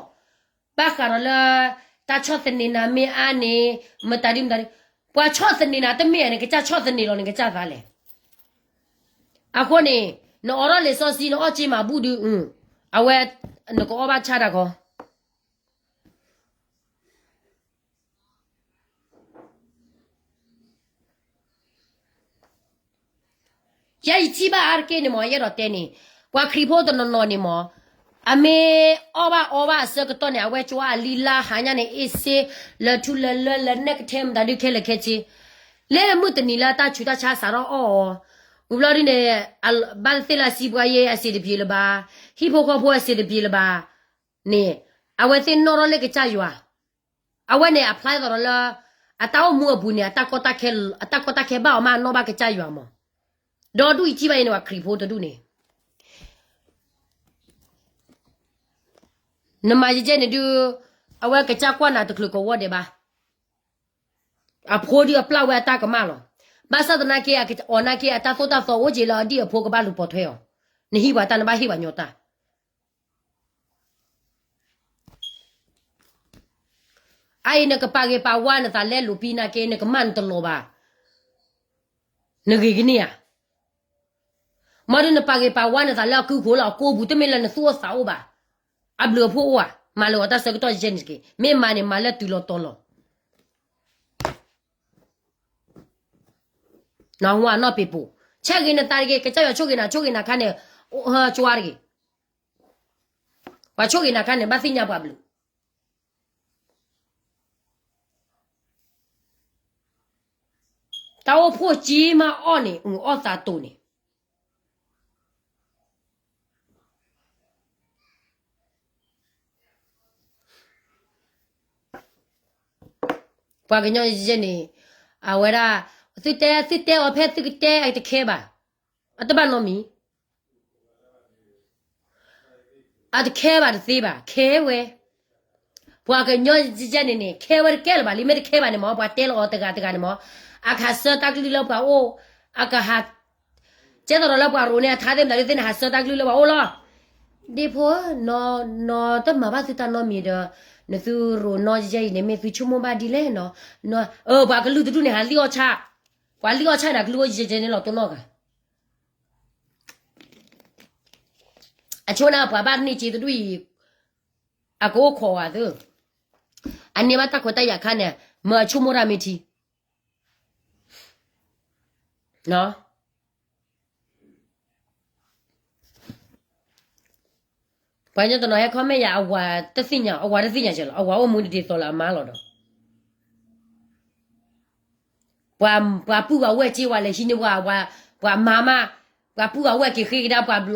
ဘၣ်ဃးဒီးလၢ တၢ်ဆီၣ်သနံးနၤမ့ၢ်အါန့ၣ်, မတၤဒုမတၤဒု, ပှၤဆီၣ်သနံးနၤတမ့ၢ်ဧါ နကစၢ်ဆီၣ်သနံးလီၤ နကစၢ်သးလဲၣ်. အဃိန့ၣ် နအိးထီၣ်လံာ်စီဆှံ နအီၣ်ကၠ့မၤဘူၣ်ဒု, အဝဲ နကအီၣ်ဘၣ်ဆၣ်တၢ်ခီ ယဲယထံၣ်ဘၣ်အါတက့ၢ်န့ၣ်မး ယအဲၣ်ဒိးတဲန့ၣ်, ပှၤခရံာ်ဖိတနီၤနီၤန့ၣ်မး, အမ့ၢ်အီၣ်ဘၣ်အီဘၣ်အဆၢကတီၢ်န့ၣ် အဝဲကၠီအလံလါဟါညါန့ၣ် အ့ၣ်စ့ လၢထူလၢလၢ လၢနဲၣ်ကထဲမတၤဒုခဲလၢာ်ခဲဆ့, လၢမုၢ်တနံၤလၢတၢ်ဆူးတၢ်ဆါစးထီၣ်အီၣ်အီၤ, ဝံၤဘျီဒ်န့ၣ် ဘၣ်သ့ၣ်လၢအစံးပှၤယဲအစံးတပျ့ၤလၢၤဘၣ်, ဟံၣ်ဖိဃီဖိအစံးတပျ့ၤလၢၤဘၣ်, န့ၣ်, အဝဲသ့ၣ်နီၣ်ထီၣ်လၢကစၢ်ယွၤ, အဝဲန့ၣ် အဖျါသိးဒီးလၢ အတၢ်အိၣ်မူအပူၤန့ၣ် အတၢ်ကီတၢ်ခဲဘၣ်အီၤမး အနီၣ်ဘၣ်ကစၢ်ယွၤမး, ဒီဒူၣ်အံၤထံၣ်ဘၣ်အံၤန့ၣ် ပှၤခရံာ်ဖိတဒူၣ်န့ၣ် နမၤယကဲန့ၣ်ဒုး, အဝဲကစၢ်ကွၢ်နၤတချုးကဝီၤဒဲးဘၣ်. အဖိဒုးအပျၢ်ဝဲအတၢ်ကမၣ်လီၤ. ဘၣ်ဆၣ်သနာ်က့ အီၤနာ်က့ အတၢ်သိၣ်တၢ်သီအိၣ်က့ၤလၢအဒံၣ်အဖိကဘၣ်လူၤပိာ်ထွဲအီၤ, နဟံးပှၤတၢ် နဘၣ်ဟ့ၣ်ပှၤညီတၢ်. အအံၤ နကပာ်ဂ့ၤပာ်ဝါနသးလၢလိာ်ပံနာ်က့ နကမၣ်နတလီၤဘၣ်. နဂ့ၤကန့ၢ်ဧါ. မ့ၢ်ဒုးနပာ်ဂ့ၤပာ်ဝါနသးလၢအကုၢ်ခိၣ်လၢအကိးပူၤ တမ့ၢ်လၢနသူၣ်အိၣ်သးအိၣ်ဘၣ်. အဘျုးအဖှိၣ်အိၣ်ဧါ. မၤလၢာ်အီၤတၢ်ဆၢကတီၢ်ယဲန့ၣ်တက့ၢ်. မ့ၢ်မၤန့ၣ် မၤလၢတုၤလီၤတီၤလီၤ. နီၢ်ဟူအနီၢ်ပ့ၤပိာ်, ဆဲးဂ့ၤနသးတဂ့ၤ, ကစၢ်ယွၤဆိၣ်ဂ့ၤနၤ ဆိၣ်ဂ့ၤနၤခါန့ၣ်, အိၣ်ဟၢကၠွါတဂ့ၤ. ပှၤဆိၣ်ဂ့ၤနၤခါန့ၣ် ဘၣ်သ့ၣ်ညါပှၤဘျုး. တၢ်အိၣ်ဖှိၣ်ကၠံမးအီၣ်န့ၣ် အီၣ်သးတိၤန့ၣ် ပှၤကညီယဲန့ၣ် အဝဲဒၣ် သုတဲ သုတဲအီၤဖဲသုကတဲအတခဲဘၣ်, အတဘၣ်နီတမံၤ, အတခဲဘၣ်တသ့ဘၣ် ခဲဝဲ, ပှၤကညီယဲန့ၣ်န့ၣ် ခဲဝဲတကဲလၢၤဘၣ်လံ မ့ၢ်တခဲဘၣ်န့ၣ်မ့ၢ် ပှၤတဲလီၤအီၤတဂၤတဂၤန့ၣ်မ့ၢ် အကဟးဆှၢတၢ်ကလုၢ်လၢပှၤအိၣ်, အကဟး ကဲသိးဒီးလၢပှၤရိၤန့ၣ် အထါသ့ၣ်မတၤဒုးသ့ၣ်န့ၣ် ဟးဆှၢတၢ်ကလုၢ်လၢပှၤအိၣ်လီၤ. ဒ့ဖိဧၢ, နီၢ်တမၤဘၣ်သုတၢ်နီတမံၤဒီး နသုရိၤနီၢ်ယဲအံၤန့ၣ် မ့ၢ်သုဆိကမိၣ်ဘၣ်ဒ်လဲၣ်နီၤ, ပှၤကလုၢ်တဒူၣ်န့ၣ် ဟးလံၣ်အီၣ်ဆၣ်, ပှၤလံၣ်အီၣ်ဆၣ်န့ၣ် အကလုၢ်အိၣ်ယဲန့ၣ်လီၤတိၢ်နီၣ်ဂၤ အဆိန့ၣ် ပှၤဘၣ်န့ၢ်စ့တဒူၣ်အံၤ အကအိၣ်ခိးဝဲသု, အန့ၢ်ဘၣ်တၢ်ခွဲးတၢ်ယာ်ခါန့ၣ် မ့ၢ်အဆိကမိၣ်တၢ်မ့ၢ်ထံ ပှၤကညီတနီၤဟဲ comment ယၤ အဝၤတသ့ၣ်ညါ အဝၤတသ့ၣ်ညါစၢၤလီၤ အဝၤအိၣ်မူတဒ်သိးလၢအမါလီၤဒီး ပှၤပုၢ်ပှၤဝဲၢ်စ့ဝဲလဲၤဟံးန့ၢ်ပှၤ, ပှၤမါမး, ပှၤပုၢ်ပှၤဝဲၢ်က့ၤဃ့ကဒါပှၤဘျီ,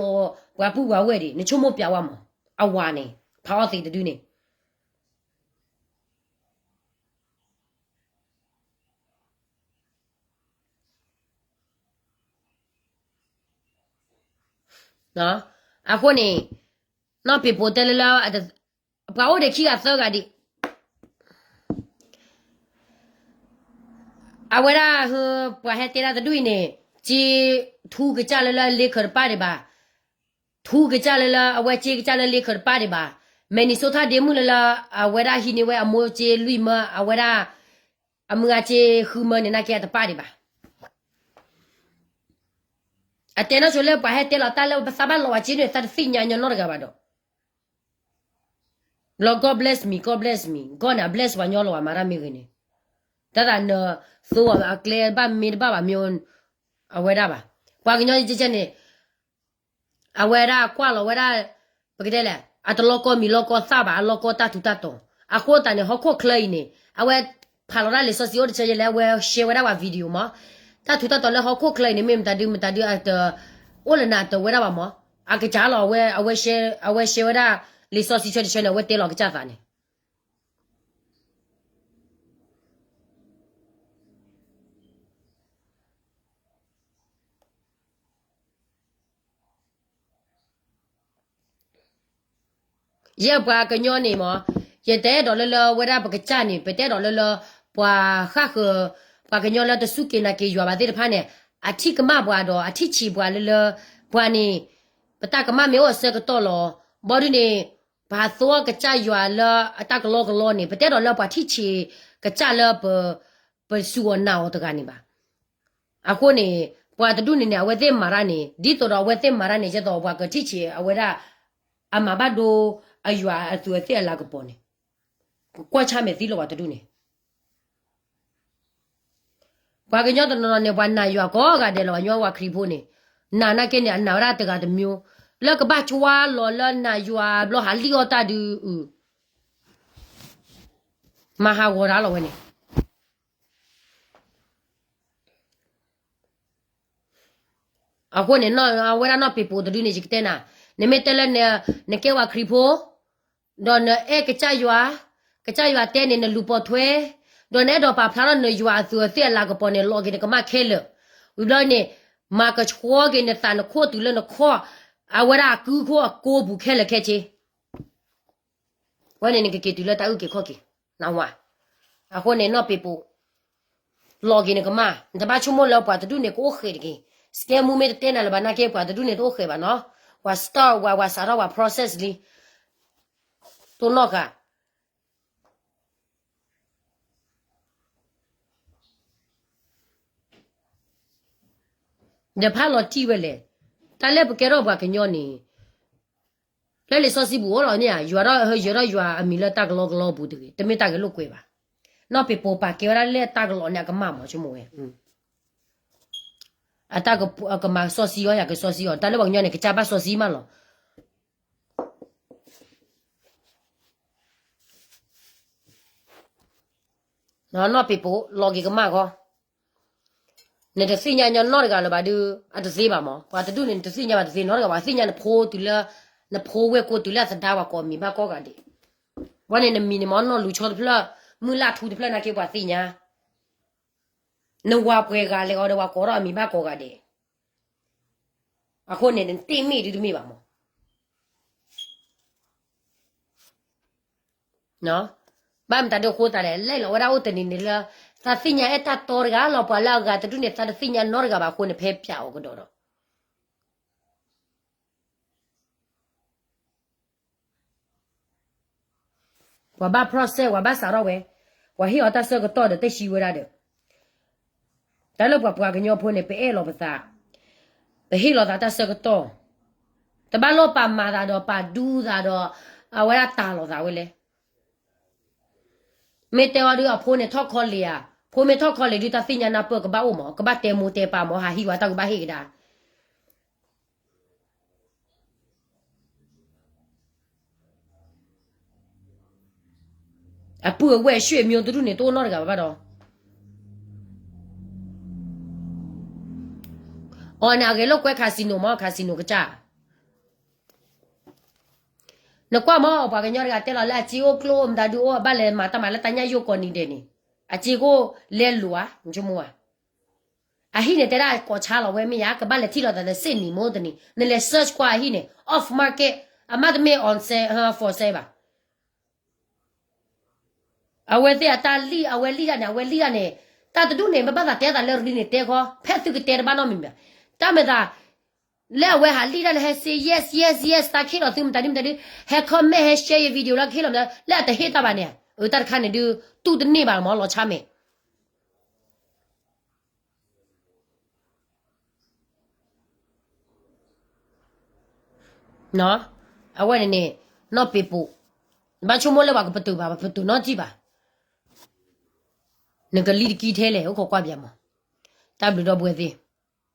ပှၤပုၢ်ပှၤဝဲၢ်ဒံး နဆိကမိၣ်ပျးဝဲမး, အဝၤန့ၣ် ဖးအီၣ်သ့တဒုန့ၣ် အဃိန့ၣ် နီၢ်ပ့ၤပိာ်တဲလၢလၢ ပှၤအိၣ်ဒီးခံဂၤသၢဂၤဒံး အဝဲဒၣ် ပှၤဟဲတဲဒၣ်တဒူၣ်အံၤန့ၣ် စ့ ထူကစၢ်လၢလၢလ့ခၢးတပၢ်ဒံးဘၣ်, ထူကစၢ်လၢလၢ အဝဲစ့ကစၢ်လၢလ့ခၢးတပၢ်ဒံးဘၣ်, Minnesota ဒ့မုၣ်လၢလၢ အဝဲဒၣ်ဟံးန့ၢ်ဝဲအမိၢ်စ့လွံၢ်မၢ အဝဲဒၣ် အမုၢ်ဂၤစ့ဃုမၢန့ၣ် နာ်က့အတပၢ်ဒံးဘၣ်. အတဲနီၢ်ဆိလၢပှၤဟဲတဲလီၤတၢ်လၢပသးဘၣ်လီၤဝဲစ့န့ၣ် သးတသ့ၣ်ညါညီနီတဂၤဘၣ်ဒီး ဘျီ God bless me, God bless me, God န့ၣ် အ bless ပှၤညီလီၤဝဲမၤတၢ်မ့ၢ်ဂ့ၤန့ၣ်, တၢ်သးနသိအကျဲဘၣ်မ့ၢ်တဘၣ်ဘၣ်မ့ၢ် အဝဲဒၣ်ဘၣ်. ပှၤကညီကဲကဲန့ၣ် အဝဲဒၣ်ကွၢ်လီၤဝဲဒၣ် ပကတဲလဲၣ် အတလီၤကီမံၤလီၤကီသၣ်ဘၣ် အလီၤကီတၢ်ထူးတၢ်တီၤ. အဃိသတးန့ၣ် ဟီၣ်ခိၣ်ချၢအံၤန့ၣ် အဝဲဖးလီၤတၢ်လံာ်စီဆှံအိၣ်တဆၢယဲလဲၣ် အဝဲ share ဝဲဒၣ်ပှၤ video မး. တၢ်ထူးတၢ်တီၤလၢဟီၣ်ခိၣ်ချၢအံၤန့ၣ် မ့ၢ်မတၤဒုမတၤဒုအတ အိၣ်လၢနၤတဝဲဒၣ်ဘၣ်မး. အကစၢ်လီၤ အဝဲ အဝဲ share ဝဲဒၣ်လံာ်စီဆှံဆၢတဆၢန့ၣ် အဝဲတဲလီၤကစၢ်သးန့ၣ် ယဲပှၤကညီန့ၣ်မး, ယတအဲၣ်ဒိးလၢလၢဝဲဒၣ်ပကစၢ်န့ၣ် ပတအဲၣ်ဒိးလၢလၢ ပှၤဃၣ်ဃၢၤ ပှၤကညီလၢတစူၢ်က့ၤနာ်က့ၤယွၤဘၣ်သ့ၣ်တဖၣ်န့ၣ် အထံၣ်ကမၣ်ပှၤဒီး အထံၣ်ဆံးပှၤလၢလၢ ပှၤန့ၣ် ပတၢ်ကမၣ်မ့ၢ်အိၣ်အဆၢကတီၢ်လီၤ. ဘီဒုန့ၣ် ပဟးသိအီၤကစၢ်ယွၤလၢအတၢ်ကလီကလီန့ၣ် ပတအဲၣ်ဒိးလၢပှၤထံၣ်ဆံးကစၢ်လၢ ပစူၢ်အီၤနာ်အီၤတဂၤန့ၣ်ဘၣ်. အဃိန့ၣ် ပှၤတဒူၣ်န့ၣ်န့ၣ် အဝဲသ့ၣ်မၤတၢ်န့ၣ် ဒ်သိးဒီးအဝဲသ့ၣ်မၤတၢ်န့ၣ် ကဲသိးပှၤကထံၣ်ဆံးအဝဲဒၣ် အမၤဘၣ်ဒိ အယွၤအသူးအသ့ၣ်အလၤကပီၤန့ၣ် ကွၢ်ဆၣ်မဲာ်သံလၢပှၤတဒူၣ်န့ၣ် ပှၤကညီတနီၤနီၤန့ၣ် ပှၤနာ်ယွၤကိးဂၤဒဲးလီၤ. ပှၤညီပှၤခရံာ်ဖိန့ၣ် နာ်နာ်က့န့ၣ် အနာ်ဝဲဒၣ်တဂၤတမျိုး လၢကဘၣ်ကွၢ်လီၤလၢနာ်ယွၤဘျီဟးလံၣ်အီၣ်တၢ်ဒုး မၤဟးဂီၤတၢ်လီၤဝဲန့ၣ် အဃိန့ၣ် အဝဲဒၣ်နီၢ်ပ့ၤပိာ်တဒုန့ၣ် ယကတဲနၤ, နမ့ၢ်တဲလၢ နကဲဝဲခရံာ်ဖိ ဒီးနအဲၣ်ကစၢ်ယွၤ, ကစၢ်ယွၤတဲန့ၣ် နလူၤပိာ်ထွဲ, ဒီးနအဲၣ်ဒိးပာ်ဖျါထီၣ်နယွၤအသူးအသ့ၣ်အလၤကပီၤန့ၣ် လီၤက့ၤနကမၣ်ခဲလၢာ်, ဝံၤဘျီန့ၣ် မၤကဆှီက့ၤနသးနခိၣ်တုၤလၢနခီၣ်, အဝဲဒၣ်အကုခိၣ်အကိးပူၤခဲလၢာ်ခဲဆ့ ဝဲန့ၣ်နကက့ၤတုၤလၢတၢ်အုၣ်က့ၤခီၣ်က့ၤ, နဝၤ, အဃိန့ၣ် နီၢ်ပ့ၤပိာ်, လီၤက့ၤနကမၣ်, နတဘၣ်ဆိကမိၣ်လၢပှၤတဒူၣ်န့ၣ်ကအိၣ်ဃဲးတဂ့ၤ, စကဲမူမ့ၢ်တတဲနၤလၢၤဘၣ်နာ်က့ ပှၤတဒူၣ်န့ၣ်တအိၣ်ဃဲးဘၣ်နီၤ, ပှၤ start ဝဲ ပှၤစးထီၣ်ပှၤ process လံ, တိၢ်နီၣ်ဃာ် ဒီးဖးလီၤတံၢ်ဝဲလဲၣ်, တၢ်လၢပကဲထီၣ်ပှၤကညီန့ၣ်, လၢလံာ်စီဆှံပူၤအိၣ်လီၤန့ၣ်ဧါ, ယွၤဒီး ယွၤဒီးယွၤအမံၤလၢတၢ်ကလီကလီပူၤတဂ့ၤ, တမ့ၢ်တၢ်ဂဲၤလိာ်ကွဲဘၣ်, နီၢ်ပ့ၤပိာ်ပာ်ကဲဝဲဒၣ်လၢတၢ်ကလီန့ၣ်အကမၣ်မး ဆိကမိၣ်ဝဲ, အတၢ်ကမၤစီဆှံအီၤ ယၤကစီဆှံအီၤ, တၢ်လၢပှၤကညီန့ၣ် ကစၢ်ဘၣ်စီဆှံမးလီၤ. နီၢ်ပ့ၤပိာ် လီၤက့ၤကမၣ်ဃီ, နတသ့ၣ်ညါညီနီတဂၤလၢၤဘၣ်ဒုး အတသ့ဘၣ်မး, ပှၤတဒူၣ်န့ၣ် နတသ့ၣ်ညါဘၣ်တသ့နီတဂၤဘၣ်, သ့ၣ်ညါနဖိတုၤလၢ, နဖိဝဲၢ်ကိာ်တုၤလၢအသဒါပှၤကိးမံၤဘၣ်ကိးဂၤဒဲး, ဝဲန့ၣ်နမံၤန့ၣ်မး နီၢ်လူၤဆီတဖျၢၣ်, မုၢ်လၢ်ထူတဖျၢၣ်နာ်က့ပှၤသ့ၣ်ညါ, နဝၤပှဲၤဂၤလဲၤအီၤဒီးပှၤကိးထီၣ်အမံၤဘၣ်ကိးဂၤဒဲး, အဃိန့ၣ် နတ့ၢ်မ့ၢ်ဒုးတမ့ၢ်ဘၣ်မး ဘၣ်မတၤဒုးအဃိသတးလဲၣ်, လဲၣ်လီၤဝဲဒၣ်အိၣ်တနံၤန့ၣ်လၢ သးသ့ၣ်ညါအဲၣ်တၢ်တီတဂၤလီၤ, ပှၤလၢအဂၤတဒူၣ်န့ၣ် သးတသ့ၣ်ညါနီတဂၤဘၣ်အဃိန့ၣ် ဖဲပျးအီၤကဒီးဒီး ပှၤဘၣ် process ပှၤဘၣ်စးထီၣ်ဝဲ, ပှၤဟ့ၣ်အီၤတၢ်ဆၢကတီၢ်ဒီးတဟံးဝဲဒၣ်ဒီး, တၢ်လၢပှၤပှၤကညီဖိန့ၣ် ပအဲၣ်လီၤပသး, ပဟ့ၣ်လီၤသးတၢ်ဆၢကတီၢ်, တဘၣ်လိၣ်ပာ်မၤသးဒီးပာ်ဒူသးဒီး, အဝဲဒၣ်တၢ်လီၤသးဝဲလဲၣ် မ့ၢ်တဲအီၤဒုးအဖိန့ၣ်ထီၣ် college ဧါ, ဖိမ့ၢ်ထီၣ် college ဒုးတၢ်သ့ၣ်ညါနၢ်ပၢၢ်ကဘၣ်အိၣ်မး, ကဘၣ်တဲမိၢ်တဲပၢ်မး, ဟးဟံးဝဲတၢ်ကဘၣ်ဟ့ၣ်ကဒါ အပုၢ်အဝဲၢ် ဆွေမျိုး တဒူၣ်န့ၣ် တအိၣ်နီတဂၤဘၣ်ဘၣ်ဒီး, အီၤန့ၣ်အဂဲၤလိာ်ကွဲ casino မး, casino ကစၢ် နကွၢ်မး ပှၤကညီတဂၤတဲလီၤလၢအစ့အိၣ်ကျိအိၣ်မတၤဒုးအိၣ် အဘၣ်လဲၤမၤတၢ်မၤလၢတၢ်ညၣ်ယိၣ်ကိးနံၤဒဲးန့ၣ်, အစ့ကအိၣ်လဲလိာ်ဧါ, နဆိကမိၣ်ဧါ, အဟံၣ်န့ၣ်တဲဒၣ်ကိးဆါလီၤဝဲမ့ၢ်ယါ, ကဘၣ်လဲၤထံၣ်လိာ်သးဒီးစ့ၣ်နံၤမိၢ်တနံၤ, နလဲၤ search ကွၢ်အဟံၣ်န့ၣ် off market, အမ့ၢ်တမ့ၢ် on sale, for sale ဘၣ် အဝဲသ့ၣ်အတၢ်လံၣ် အဝဲလံၣ်တၢ်န့ၣ် အဝဲလံၣ်တၢ်န့ၣ်, တၢ်တဒူၣ်န့ၣ် ပဘၣ်သးတဲသးလၢရံန့ၣ်တဲဃီ, ဖဲသုကတဲတဘၣ်နီတမံၤဘၣ်, တၢ်မၤသး, လၢအဝဲဟးလံၣ်တၢ်န့ၣ် ဟဲစ့ yes yes yes, တၢ်ကဟ့ၣ်လီၤသုမတၤဒုမတၤဒု, ဟဲ comment ဟဲ share ယ video လၢကဟ့ၣ်လီၤမတၤ, လၢအတဟ့ၣ်တၢ်ဘၣ်န့ၣ်, အတၢ်တခါန့ၣ်ဒုး, တူၢ်တန့ၢ်ဘၣ်မး လီၤဆါမဲာ် အဝဲန့ၣ်န့ၣ်, နီၢ်ပ့ၤပိာ်, နဘၣ်ဆိကမိၣ်လၢပှၤကပတုာ်ဘၣ်, ပတုာ်နီတစဲးဘၣ်, နကလံၣ်တကံထဲလဲၣ်, အိၣ်ခိးကွၢ်ပၠးမး, တၢ်ဘျုးဒီပုၢ်ဝဲၢ်သ့ၣ်